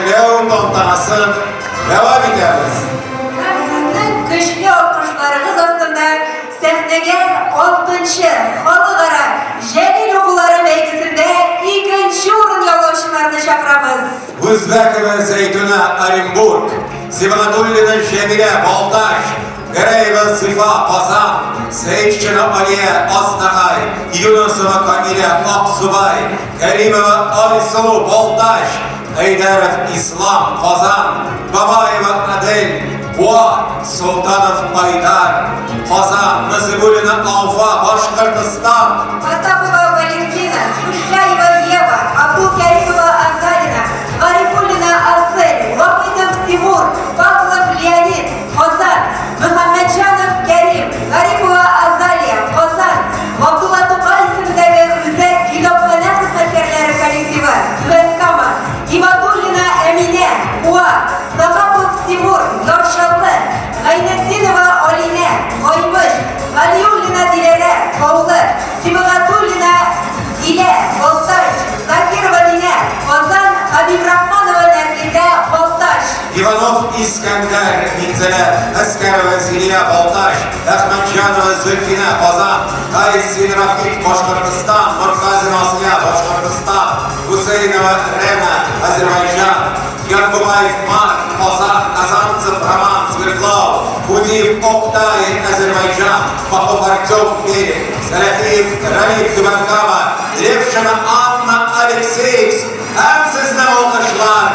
бүләкләү тантанасын дәвам итәбез. Һәм сезнең көчле алкышларыгыз астында сәхнәгә алтынчы халыкара Җәлил укулары бәйгесендә икенче урын яулаучыларны чакырабыз. Үзбәкова Зәйтүнә, Оренбург, Сибгатуллина Җәмилә, Балтач, Гәрәева Зифа, Казан, Сәетшина Алия, Азнакай, Юнысова Камилә, Аксубай, Кәримова Айсылу, Балтач, Әйдәров Ислам, Казан, Бабаева Адель, Буа, Солтанов Айдар, Казан, Насибуллина Ауфа, Башкортостан. Потапова Валентина, Смышляева Ева, Абдулкаримова Азалина, Гарифуллина Асель, Вахитов Тимур, Павлов Леонид, Казан, Мөхәммәтҗанов Кәрим, Гарипова Азалия, Казан, Габдулла Тукай исемендәге Үзәк китапханә хезмәткәрләре коллективы, Түбән Кама, Гибатуллина Әминә, Буа, Сахапов Тимур, Яр Чаллы, Гайнетдинова Алинә, Кайбыч, Галиуллина Диләрә, Баулы, Сибгатуллина Дилә, Балтач, Закирова Динә, Казан, Хәбибрахманова Нәргизә, Балтач. Иванов Искәндәр, Минзәлә, Әскәрова Зилия, Балтач, Әхмәтҗанова Зөлфинә, Казан, Гайсин Рафик, Башкортостан, Мортазин Асия, Башкортостан, Гусейнова Рена, Азербайҗан, Янкубаев Марк, Казан, Казанцев Роман, Свердлов, Худиев Октай, Азербайджан, Попов Артем, Пермь, Сәләхиев Рамиль, Түбән Кама, Левшина Анна, Алексеевск һәм сезнең алкышлар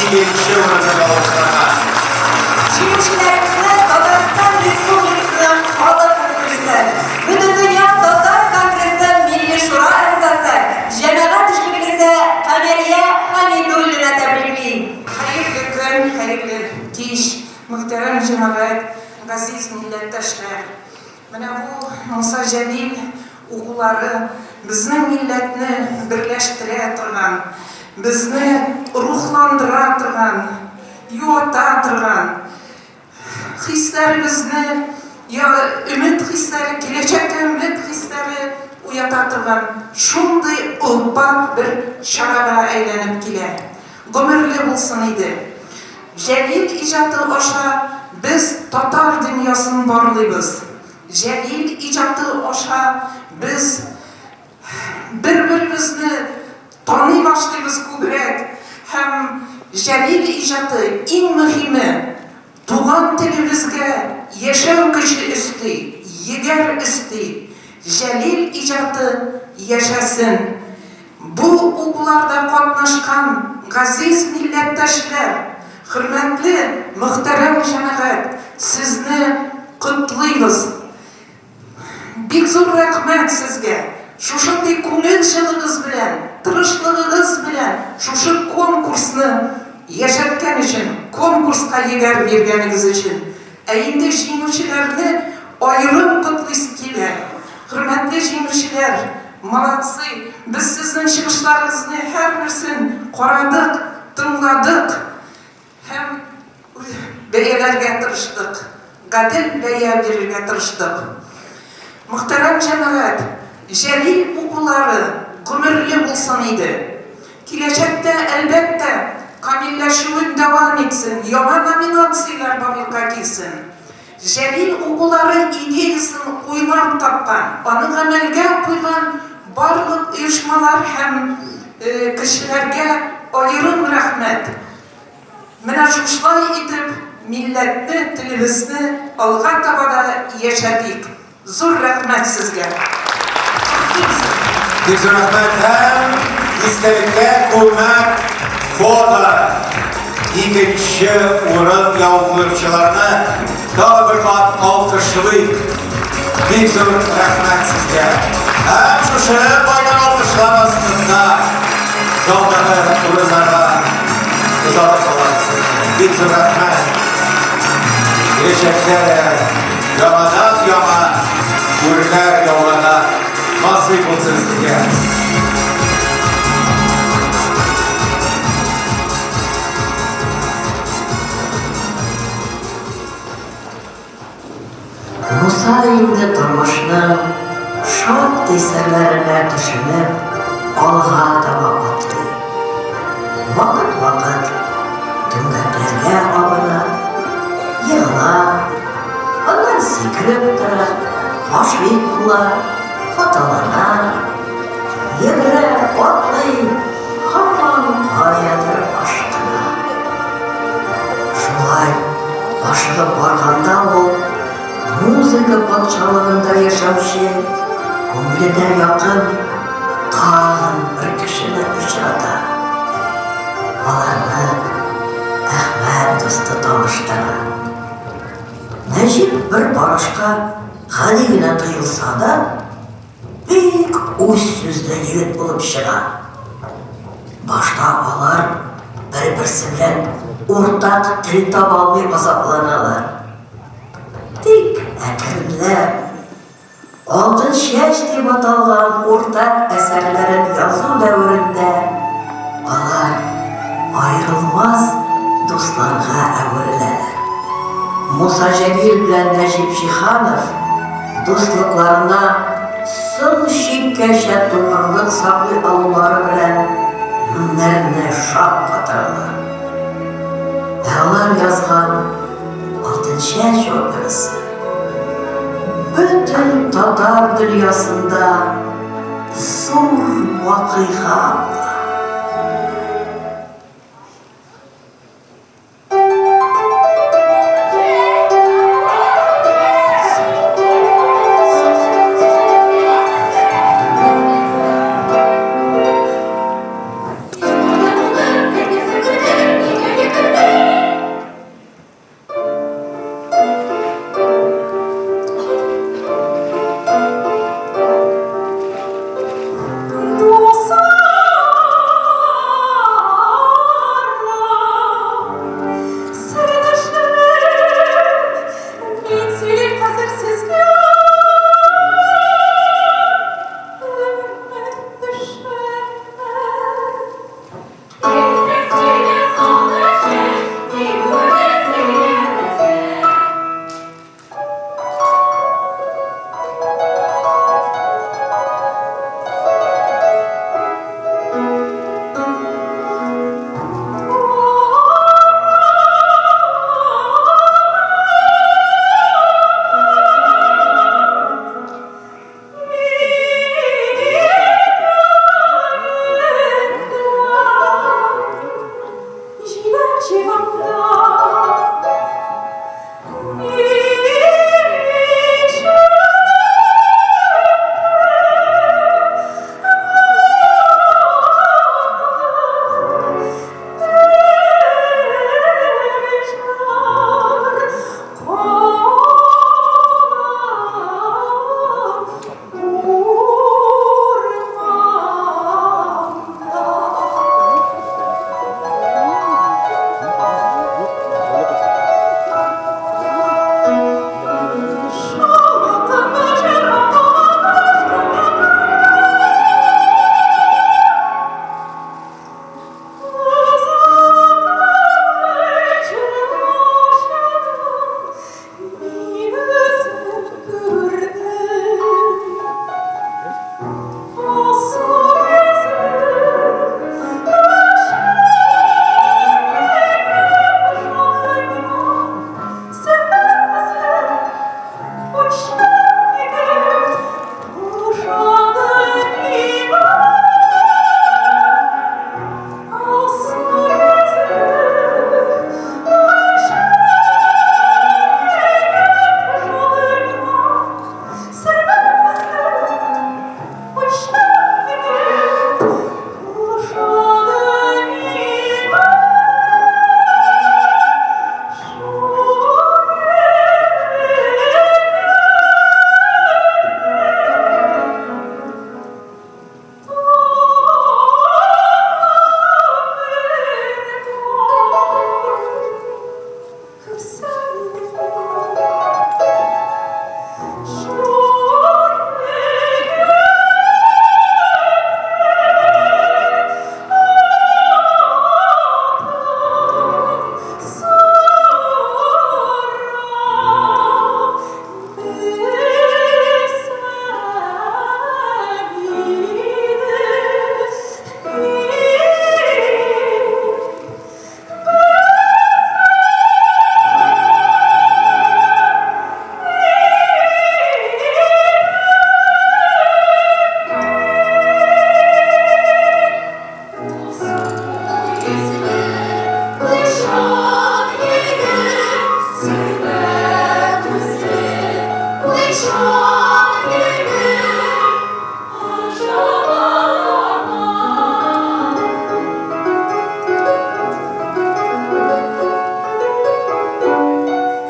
икенче урынны алучыларга. Җиңүчеләребезне Татарстан Республикасының халык конгрессы, Бөтендөнья татар конгрессы Милли Шура әгъзасы, җәмәгать эшлеклесе Камәрия Хәмидуллина тәбрикли. Хәерле көн, хәерле кич, мөхтәрәм җәмәгать, газиз милләттәшләр! Менә бу Муса Җәлил укулары безнең милләтне берләштерә торган, безне рухландыра торган, юата торган, хисләребезне, я өмет хисләре, киләчәккә өмет хисләре уята торган шундый олпат бер чарага әйләнеп килә. Гомерле булсын иде. Җәлил иҗаты аша без татар дөньясын барлыйбыз. Җәлил иҗаты аша без бер-беребезне таный башлыйбыз күбрәк һәм Җәлил иҗаты, иң мөһиме, туган телебезгә яшәү көче өсти, егәр өсти. Җәлил иҗаты яшәсен! Бу укуларда катнашкан газиз милләттәшләр, хөрмәтле мөхтәрәм җәмәгать, сезне котлыйбыз! Бик зур рәхмәт сезгә, шушындый күңел җылыгыз белән, тырышлыгыгыз белән шушы конкурсны яшәткән өчен, конкурска егәр биргәнегез өчен. Ә инде җиңүчеләрне аерым котлыйсы килә. Хөрмәтле җиңүчеләр, молодцы! Без сезнең чыгышларыгызны һәрберсен карадык, тыңладык һәм бәяләргә тырыштык, гадел бәя бирергә тырыштык. Мөхтәрәм җәмәгать, Җәлил укулары гомерле булсын иде. Киләчәктә, әлбәттә, камилләшүен дәвам итсен, яңа номинацияләр барлыкка килсен. Җәлил укулары идеясен уйлап тапкан, аны гамәлгә куйган барлык оешмалар һәм кешеләргә аерым рәхмәт. Менә шушылай итеп милләтне, телебезне алга таба да яшәтик. Зур рәхмәт сезгә! Бик зур рәхмәт һәм истәлеккә күмәк фото. Икенче урын яулаучыларны тагы бер кат алкышлыйк. Бик зур рәхмәт сезгә. Һәм шушы кайнар алкышлар астында залдагы урыннарга озатып калабыз сезне. Бик зур рәхмәт. Киләчәктә дә яңадан-яңа үрләр яуларга насыйп булсын сезгә. Муса инде тормышның шактый серләренә төшенеп, алга таба атлый. Вакыт-вакыт. була, хаталана, йөгерә, атлый, һаман каядыр ашкына. Шулай ашыгып барганда ул музыка патшалыгында яшәүче күңеленә якын тагын бер кешене очрата. Аларны Әхмәт дусты таныштыра. Нәҗип бер карашка гади генә тоелса да, бик үз сүзле егет булып чыга. Башта алар бер-берсе белән уртак тел таба алмый азапланалар. Тик әкренләп Алтын чәч дип аталган уртак әсәрләрен язу дәверендә алар аерылмас дусларга әвереләләр. Муса Җәлил белән Нәҗип Җиһанов дуслыкларына соң чиккәчә тугрылык саклый алулары белән меңнәрне шаккатыралар. Ә алар язган Алтын чәч операсы бөтен татар дөньясында зур вакыйга була.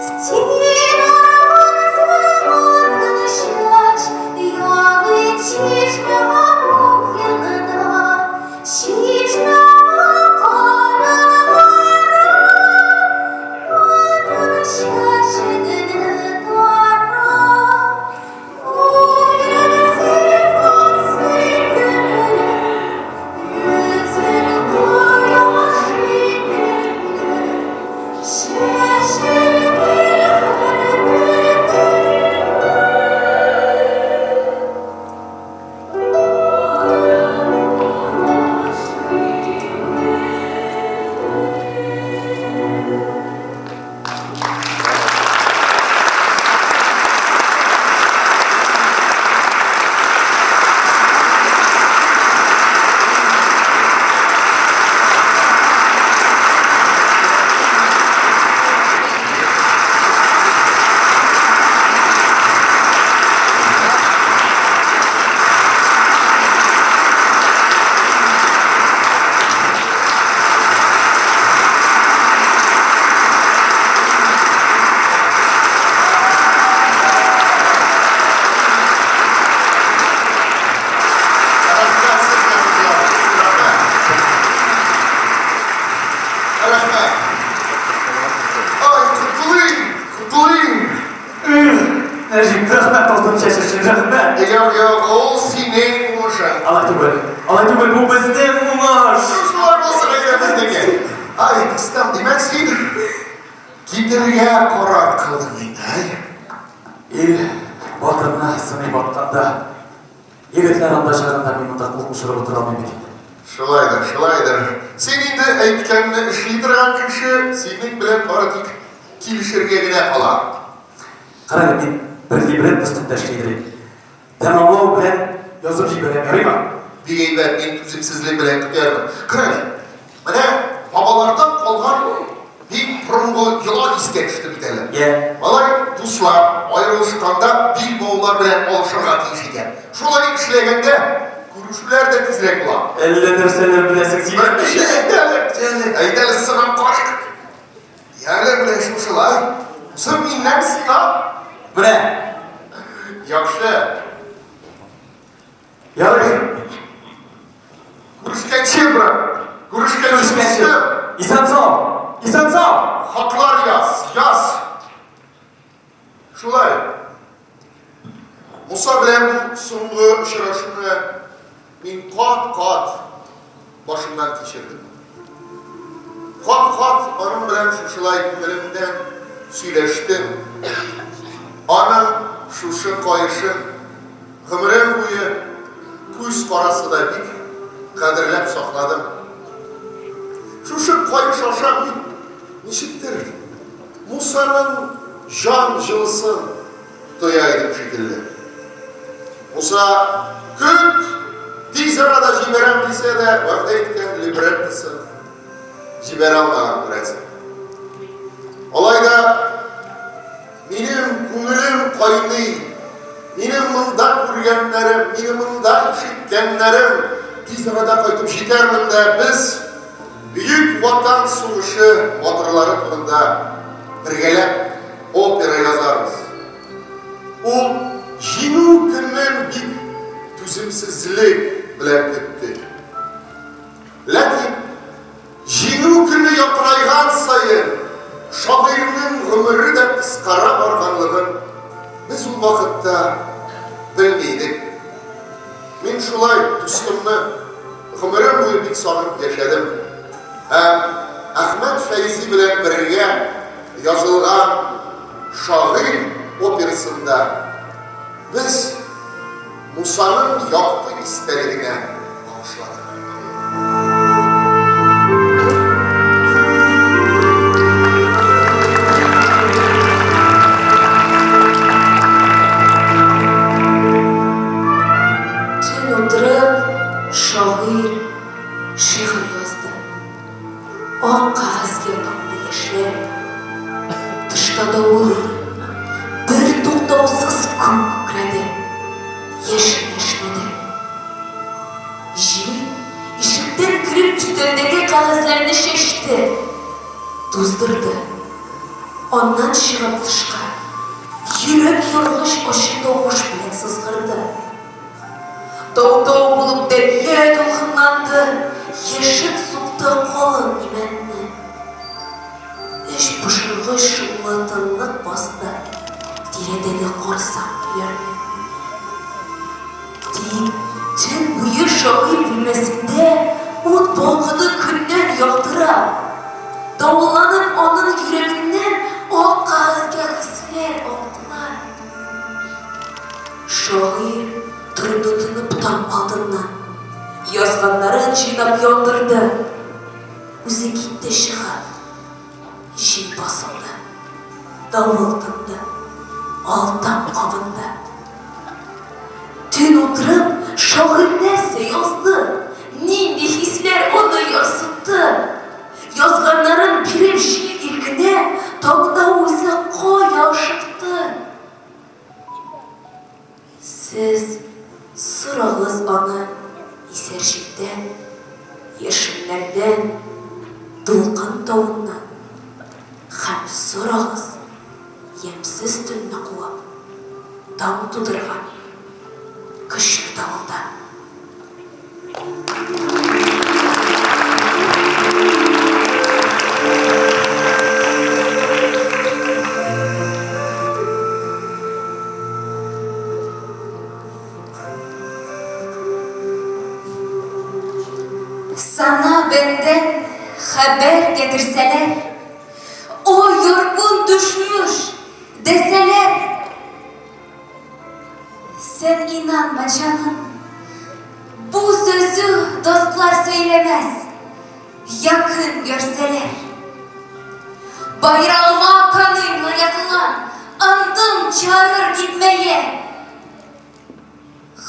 Син урмансың алтын чәч, Яңы чишмә буенда, Чишмә акканын кара, Алтын чәчеңне тара. Күңелем сыйфатсыз күңелем, Йөзең кояш шикелле, Чәчелгән Рәхмәт сезгә, кызлар. Рәхмәт. Рәхмәт. Ай, котлыйм, котлыйм. Нәҗип, рәхмәт алтын чәч өчен, рәхмәт. Юк, юк, ул синең уңышың. Алай түгел, алай түгел, бу безнең уңыш. Шулай булсын әйдә безнеке. Ай, дустым, димәк син китәргә карар кылдың инде, әй? Ил батырны сыный батканда, егетләр анда чагында мин монда кул кушырып утыра алмыйм бит инде. Шулайдыр, шулайдыр. Син инде әйткәнне эшли торган кеше, синең белән бары тик килешергә генә кала. Кара әле, мин бер либретто өстендә эшли идем. Тәмамлау белән язып җибәрәм, ярыймы? Бик әйбәт, мин түземсезлек белән көтәрмен. Кара әле, менә бабалардан калган бик борынгы йола искә төште бит әле. Алай дуслар аерылышканда билбаулар белән алышырга тиеш икән. Шулай эшләгәндә күрешүләр дә тизрәк була. Әллә нәрсәләр беләсең син. Әйдә әле, әйдә әле сынап карыйк. Яле, менә шушылай. Соң миннән сиңа. Менә. Яхшы. Ярый. Күрешкәнче, брат. Күрешкәнче. Исән сау. Исән сау. Хатлар яз, яз. Шулай. Муса белән бу соңгы очрашуны мин кат-кат башымнан кичердем. Кат-кат аның белән шушылай күңелемдән сөйләштем. Аның шушы каешын гомерем буе күз карасы да бик кадерләп сакладым. Шушы каеш аша мин ничектер Мусаның җан җылысын тоя идем шикелле. Муса, көт, тиз арада җибәрәм дисә дә, вәгъдә иткән либреттосын җибәрә алмаган күрәсең. Алай да минем күңелем кайный, минем монда күргәннәрем, минем монда ишеткәннәрем, тиз арада кайтып җитәрмен дә без Бөек Ватан сугышы батырлары турында бергәләп опера язарбыз. Ул Җиңү көнен бик түземсезлек белән көтте. Ләкин Җиңү көне якынайган саен шагыйрьнең гомере дә кыскара барганлыгын без ул вакытта белми идек. Мин шулай дустымны гомерем буе бик сагынып яшәдем. Һәм Әхмәт Фәйзи белән бергә язылган Шагыйрь операсында без Мусаның якты истәлегенә багышладык. Төн утырып, шагыйрь шигырь язды. Ак кәгазьгә тамды яшьләре. Тышта давыл иде. Бер туктаусыз күк күкрәде, яшен яшьнәде. Җил ишектән кереп өстәлдәге кәгазьләрне чәчте, туздырды. Аннан чыгып тышка, йөрәк яргыч ачы тавыш белән сызгырды. Тау-тау булып дәрья дулкынланды, яшен сукты калын имәнне. Эч пошыргыч шомлы тынлык басты тирәдәге карсак өйләрне. Тик төн буе шагыйрь бүлмәсендә ут балкыды көннән яктырак. Давылланып аның йөрәгеннән ак кәгазьгә хисләр актылар. Шагыйрь торды тынып таң алдыннан. Язганнарын җыйнап яндырды. Үзе китте чыгып. Җил басылды. Давыл тынды. Ал таң кабынды. Төн утырып, шагыйрь нәрсә язды? Нинди хисләр аны ярсытты? Язганнарын биреп җил иркенә, таңда үзе кая ашыкты? Сез сорагыз аны исәр җилдән, яшеннәрдән, дулкын тавыннан һәм сорагыз ямьсез төнне куып, таң тудырган көчле давылдан. Сана бәндән хәбәр гәтерсәләр, О, яркун төшмүш, дәсәләр, Сән инанма, җаным, бу сүзү достлар сөйләмәс, Якын görсәләр. Байрагыма канымла язылган андым чыгарыр гитмәгә.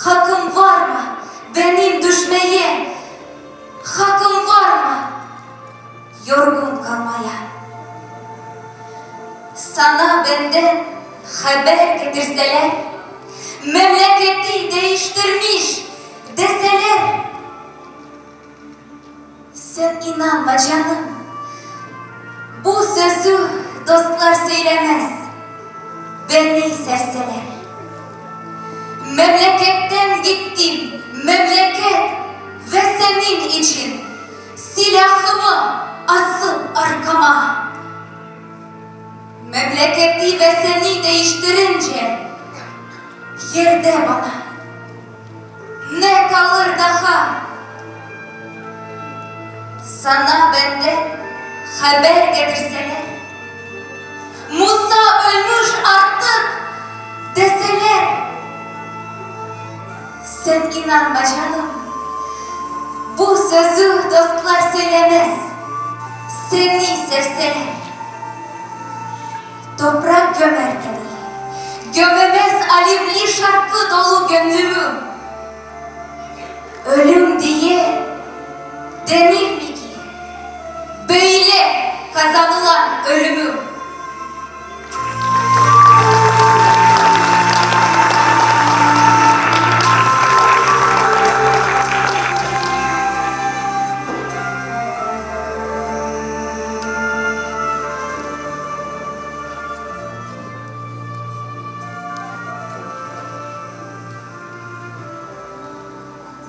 Хакым бармы бәним дүшмәгә? Хакым бармы yorgun kalmaya? Sana benden haber getirseler, memleketi değiştirmiş deseler, sen inanma canım, bu sözü dostlar söylemez, beni sevseler. Memleketten gittim, memleket ve senin için silahımı asıp arkama. Memleketi ve seni değiştirince yerde bana ne kalır daha? Sana benden haber getirseler, Musa ölmüş artık deseler, sen inanma canım, bu sözü dostlar söylemez, seni sevseler. Toprak gömerken, gömemez alevli şarkı dolu gönlümü. Ölüm diye denir mi ki böyle kazanılan ölümü?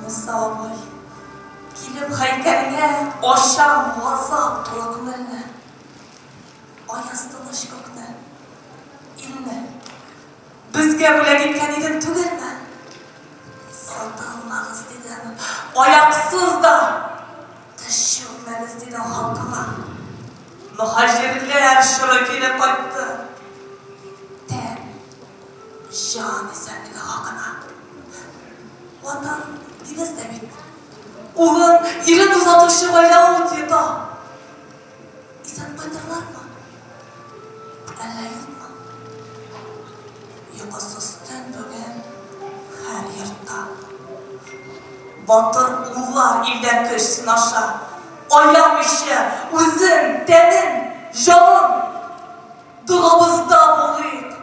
Муса абый, килеп һәйкәлеңә ачам газап тулы күңелне. Аяз тыныч күкне, илне безгә бүләк иткән идең түгелме? Сатылмагыз, дидем, аяксыз да теш чүкмәгез, дидем халкыма. Мөһаҗирләр чоры кире кайтты. Тән, җан исәнлеге хакына. Ватан дибез дә бит. Улын, ирен озатучы гаилә ул тита. Исән кайтырлармы? Әллә юкмы? Йокысыз төн бүген һәр йортта. Батыр уллар илдә көч сынаша. Аямыйча үзен, тәнен, җанын. Догабызда булыйк.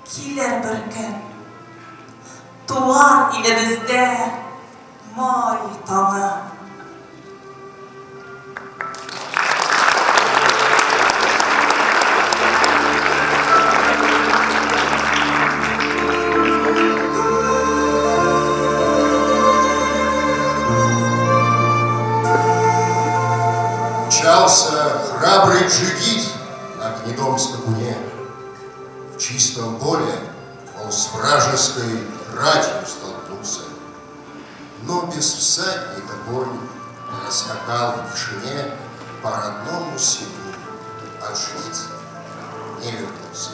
Килер бер көн. Туар илебездә май таңы. скакуне. В чистом поле он с вражеской ратью столкнулся. Но без всадника конь раскакал в тишине по родному селу, а джигит не вернулся.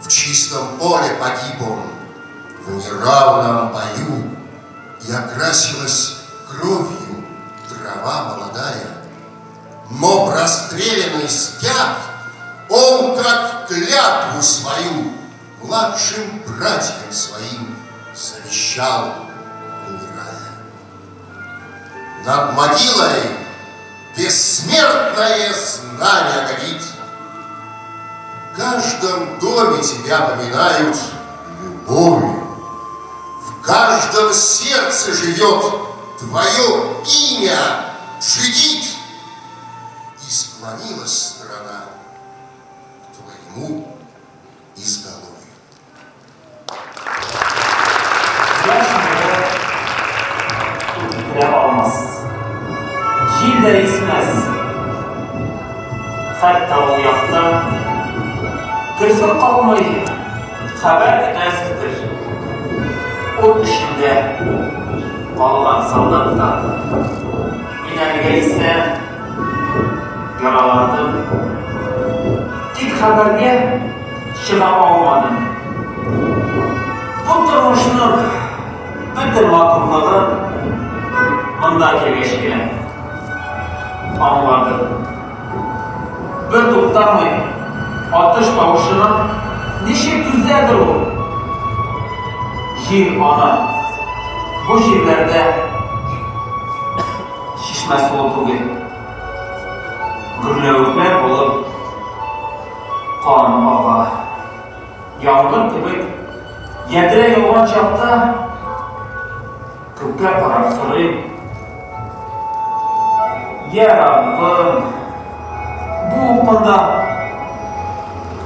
В чистом поле погиб он, в неравном бою, и окрасилась кровью трава молодая. Но простреленный стяг он, как клятву свою, младшим братьям своим завещал, умирая. Над могилой бессмертное знамя горит. В каждом доме тебя поминают любовью. В каждом сердце живет твое имя, джигит. И склонилась страна к твоему изголовью. Яшь бетерә алмас. Җил дә исмәс. Хәтта ул якта керфек какмый хәбәр көтәсездер. Ут эчендә калган солдаттан. Мин әлегә исән, яраландым. Тик хәбәргә чыга алмадым. Бу тормышның бөтен матурлыгын монда килгәч кенә аңладым. Бер туктамый атыш тавышына ничек түзәдер ул? Җир ана. Бу җирләрдә чишмә суы түгел, гөрләвекләр булып кан ага. Яңгыр кебек ядрә яуган чакта күккә карап сорыйм. Я Раббым, бу упкында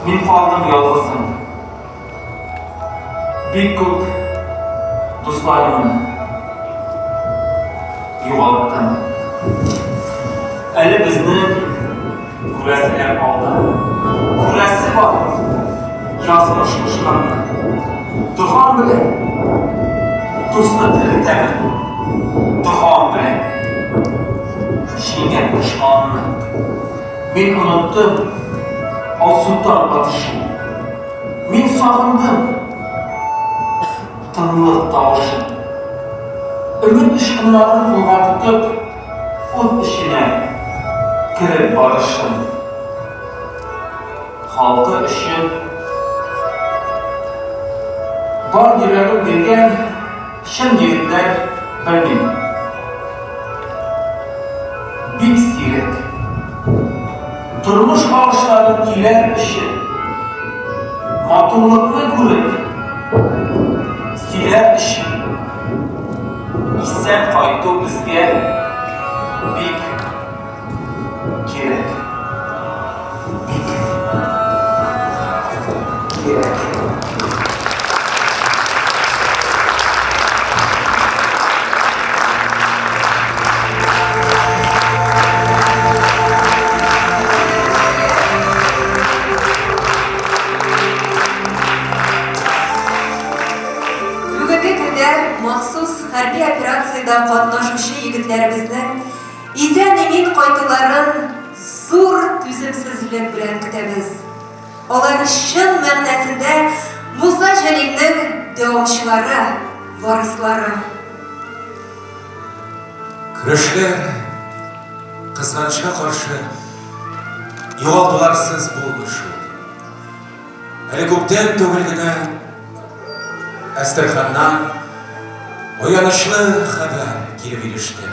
мин калдым ялгызым. Бик күп дусларымны югалттым. Әле безнең күрәселәр алда. Күрәсе бар язмыш кушканны. Догам белән дусны терелтәмен. Догам белән җиңәм дошманны. Мин оныттым Алсу таң атышын. Мин сагындым тынлык тавышын. Өмет очкыннарын кулга тотып, ут эченә кереп барышын. Халкы өчен бар йөрәген биргән чын егетләр белмим. Бик сирәк. Тормыш агышларын көйләр өчен, матурлыкны күреп, сөйләр өчен исән кайту безгә бик кирәк. Бик кирәк. Бүгенге көндә махсус хәрби операциядә катнашучы егетләребезнең исән-имин кайтуларын зур түземсезлек белән көтәбез. Алар чын мәгънәсендә Муса Җәлилнең дәвамчылары, варислары. Көрәшләр, кызганычка каршы, югалтуларсыз булмый шул. Әле күптән түгел генә Әстерханнан аянычлы хәбәр килеп иреште.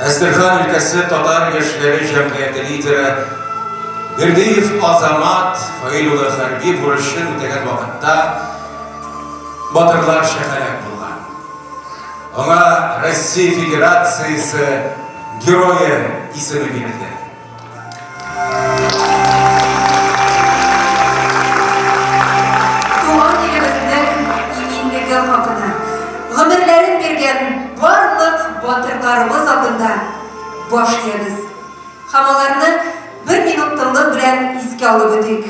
Әстерхан өлкәсе татар яшьләре җәмгыяте лидеры Бердыев Азамат Фаил улы хәрби бурычын үтәгән вакытта батырларча һәлак булган. Аңа Россия Федерациясе Герое исеме бирелде. Туган илебезнең иминлеге хакына гомерләрен биргән барлык батырларыбыз алдында баш иябез. Һәм аларны бер минут тынлык белән алып үтик.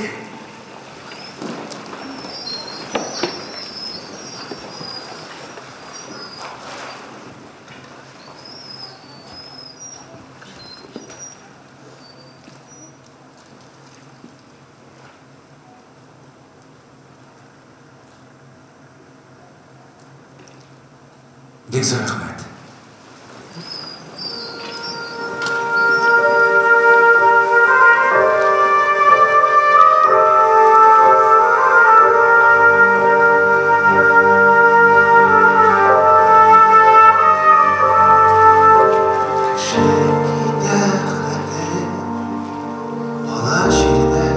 Бик зур рәхмәт. Кеше китә хәтере кала җирдә.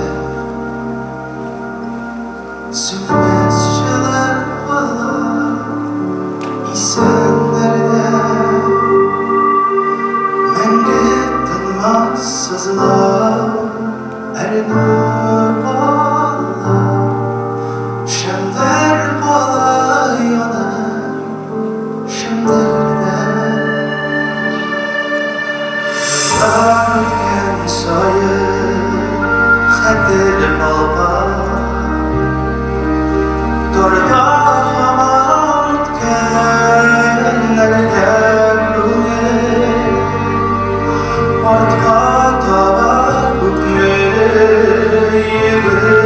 Сүнмәс җылы кала исәннәрдә. Мәңге тынмас сызылу, әрнү кала. Шәмнәр кала янып, шәмнәрдә. Еллар үткән саен хәтер калка. Тарта һаман үткәннәргә күңел. Артка таба күпме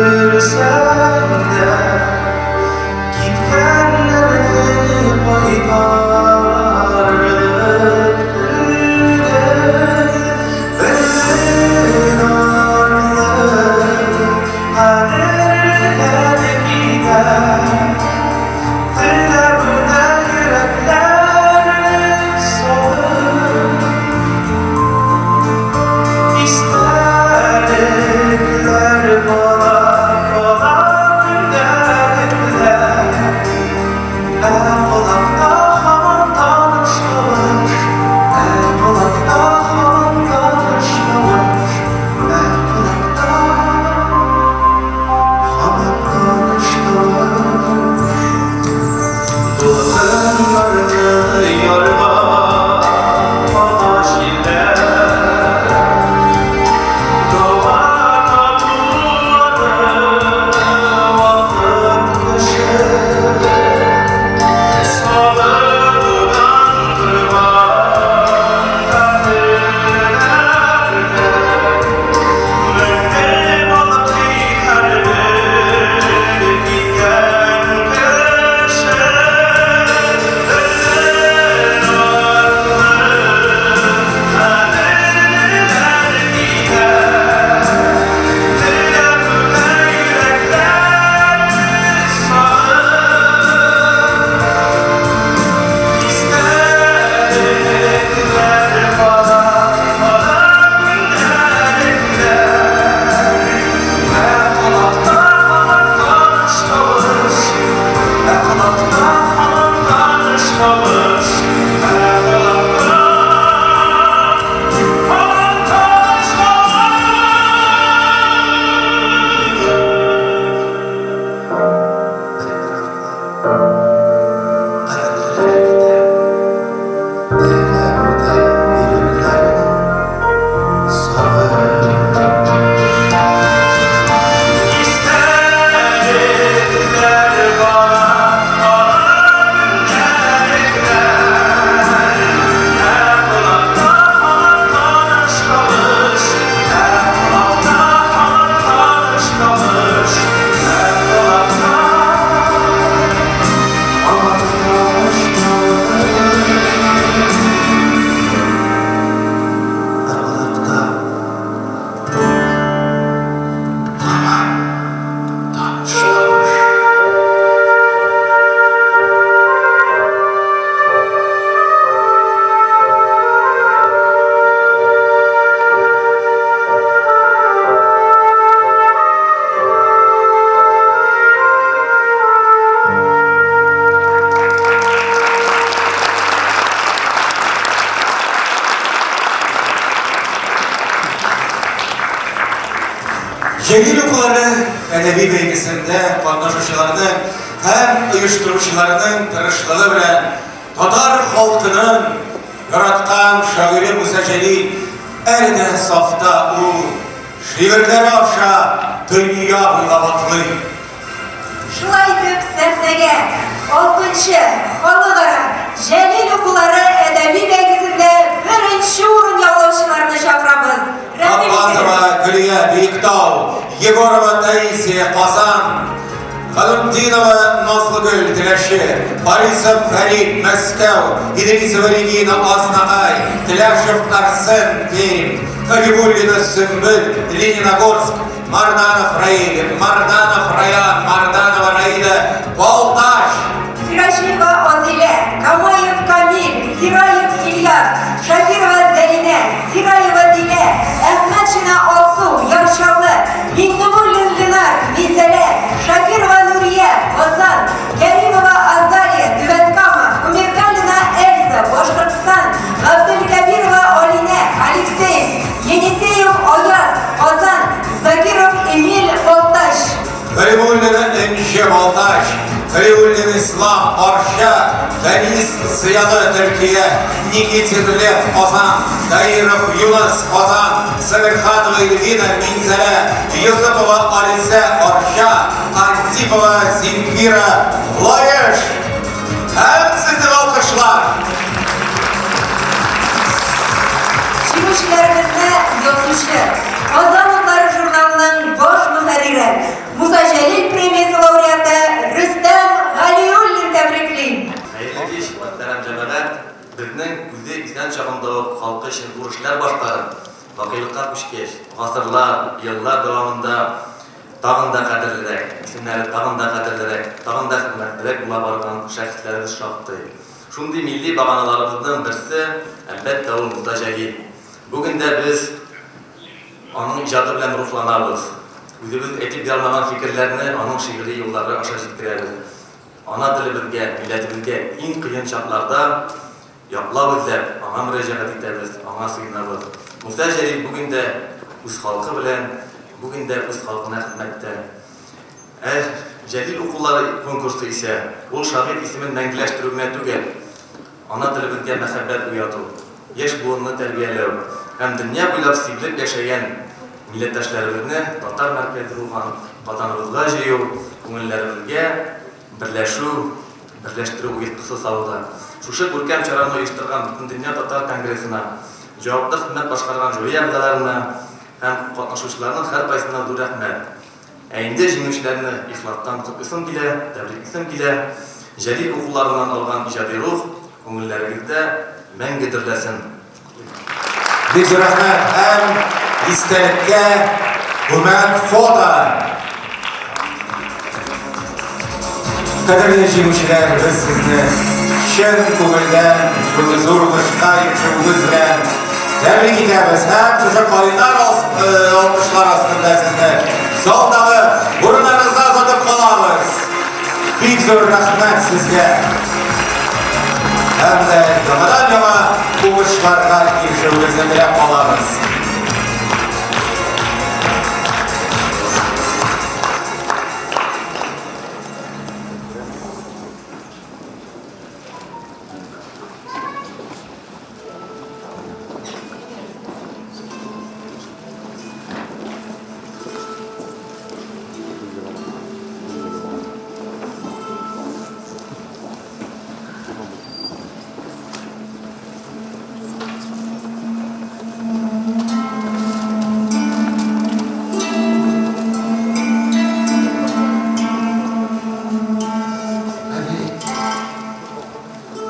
йөгерсәм дә, киткәннәрне кайтарырлык түгел. Бер арлы кадерләр китә, Теләүдә йөрәкләрне салып. Истәлекләр кала, кала көндәлекләр. Ә колакта һаман таныш тавыш, Ә колакта һаман таныш тавыш, Ә колакта һаман таныш тавыш. Дулкыннарны ярга ага җилләр. Дога табулары вакыт кеше. Сагынудан торган хәтерләрдә Мәңге балкый һәрбер киткән кеше. Бер артлы хәтерләр китә, Теләүдә йөрәкләрне салып. Истәлекләр кала, кала көндәлекләр. Ә колакта һаман таныш тавыш, Ә колакта һаман таныш тавыш, Ә колакта һаман таныш тавыш. Бер-бер артлы кадерлеләр китә, Теләүдә йөрәкләрне салып. Истәлекләр кала, кала көндәлекләр. Ә колакта һаман таныш тавыш, Ә колакта һаман таныш тавыш, Ә колакта һаман таныш тавыш. Ә колакта һаман таныш тавыш. Җәлил укулары әдәби бәйгесендә катнашучыларның һәм оештыручыларның тырышлыгы белән татар халкының яраткан шагыйре Муса Җәлил әле дә сафта, ул шигырьләре аша дөнья буйлап атлый. Шулай итеп, сәхнәгә алтынчы халыкара Җәлил укулары әдәби бәйгесендә беренче урын яулаучыларны чакырабыз. Рәхим итегез! Габбазова Гөлия, Биектау, Егорова Таисия, Казан, Галымдинова Назлыгөл, Теләче, Борисов Фәрит, Мәскәү, Идрисова Регина, Азнакай, Теляшев Арсен, Пермь, Хабибуллина Сөмбел, Лениногорск, Марданов Раиль, Марданов Раян, Марданова Раида, Балтач. Сираҗиева Азилә, Камаев Камил, Сираев Ильяс, Шакирова Зәринә, Сираева Дилә, Әхмәтшина Алсу, Яр Чаллы, Миңнемуллин Ленар, Минзәлә, Шакирова Нурия, Казан, Кәримова Азалия, Түбән Кама, Умеркалина Эльза, Башкортстан, Габделкәбирова Алинә, Алексеевск, Енисеев Аяз, Казан, Закиров Эмиль, Балтач. Галимуллина Энҗе, Балтач, Галиуллин Ислам, Арча, Дәнис Зыялы, Төркия, Никитин Лев, Казан, Таиров Юныс, Казан, Сәмирханова Эльвина, Минзәлә, Йосыпова Алисә, Арча, Антипова Земфира, Лаеш. Һәм сезнең алкышлар! Җиңүчеләребезне язучы, Казан утлары журналының баш мөхәррире, Муса Җәлил премиясе лауреаты Рөстәм Галиуллин тәбрикли. Хәерле кич, мөхтәрәм җәмәгать! Безнең үзе исән чагында ук халкы өчен зур эшләр башкарып, бакыйлыкка күчкәч, гасырлар, еллар дәвамында тагын да кадерлерәк, исемнәре тагын да кадерлерәк, тагын да хөрмәтлерәк була барган шәхесләребез шактый. Шундый милли баганаларыбызның берсе, әлбәттә, ул Муса Җәлил. Бүген дә без аның иҗаты белән рухланабыз. Үзебез әйтеп бирә алмаган фикерләрне аның шигъри юллары аша җиткерәбез. Ана телебезгә, милләтебезгә иң кыен чакларда яклау эзләп, аңа мөрәҗәгать итәбез, аңа сыенабыз. Муса Җәлил бүген дә үз халкы белән, бүген дә үз халкына хезмәттә. Ә Җәлил укулары конкурсы исә, ул шагыйрь исемен мәңгеләштерү генә түгел, ана телебезгә мәхәббәт уяту, яшь буынны тәрбияләү һәм дөнья буйлап сибелеп яшәгән милләттәшләребезне татар мәркәзе булган Ватаныбызга җыю, күңелләребезгә берләшү, берләштерү оеткысы салу да. Шушы күркәм чараны оештырган Бөтендөнья татар конгрессына, җаваплы хезмәт башкарган жюри әгъзаларына һәм катнашучыларның һәркайсына зур рәхмәт. Ә инде җиңүчеләрне ихластан котлыйсым килә, тәбриклисем килә. Җәлил укуларыннан алган иҗади рух күңелләрегездә мәңге дөрләсен. Бик зур рәхмәт һәм истәлеккә күмәк фото. Кадерле җиңүчеләр, без сезне чын күңелдән шундый зур уңышка ирешүегез белән тәбрик итәбез һәм шушы кайнар алкышлар астында сезне залдагы урыннарыгызга озатып калабыз. Бик зур рәхмәт сезгә. Һәм дә яңадан-яңа уңышларга ирешүегезне теләп калабыз.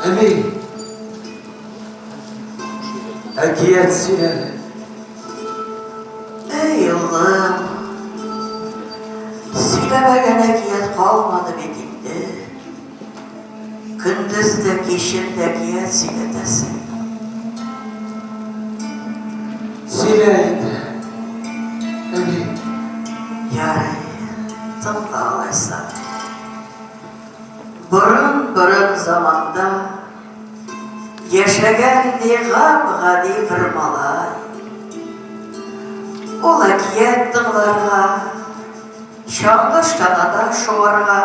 Әби, әкият сөйләде. Әй, улым, сөйләмәгән әкият калмады бит инде. Көндез дә, кичен дә әкият сөйләтәсең. Сөйлә инде, әби. Ярый, тыңла алайса. Борын-борын заманда яшәгән ди гап-гади бер малай. Ул әкият тыңларга, чаңгы чанада шуарга,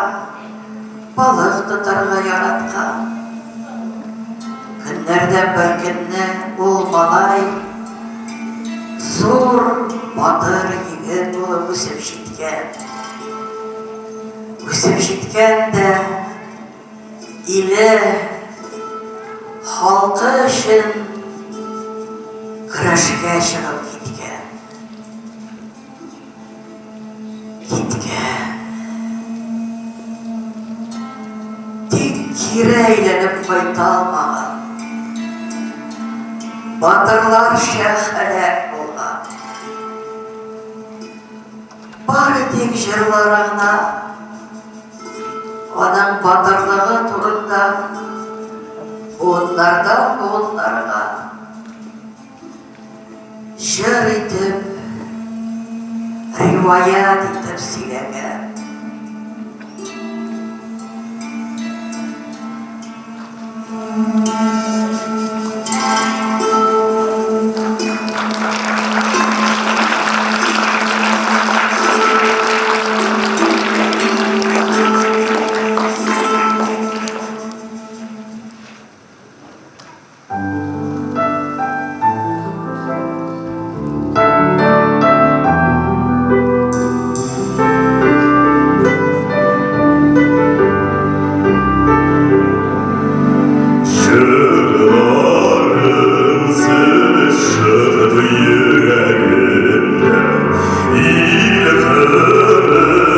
балык тотарга яраткан. Көннәрдән бер көнне ул малай зур батыр егет. егет булып үсеп җиткән. Үсеп җиткән дә иле, халкы өчен көрәшкә чыгып киткән. Киткән. Тик кире әйләнеп кайта алмаган. Батырларча һәлак булган. Бары тик җырлары гына аның батырлыгы турында буыннардан буыннарга Җыр итеп, риваять итеп сөйләгән. Җырларым сез чыгып йөрәгемдә, Ил кыры.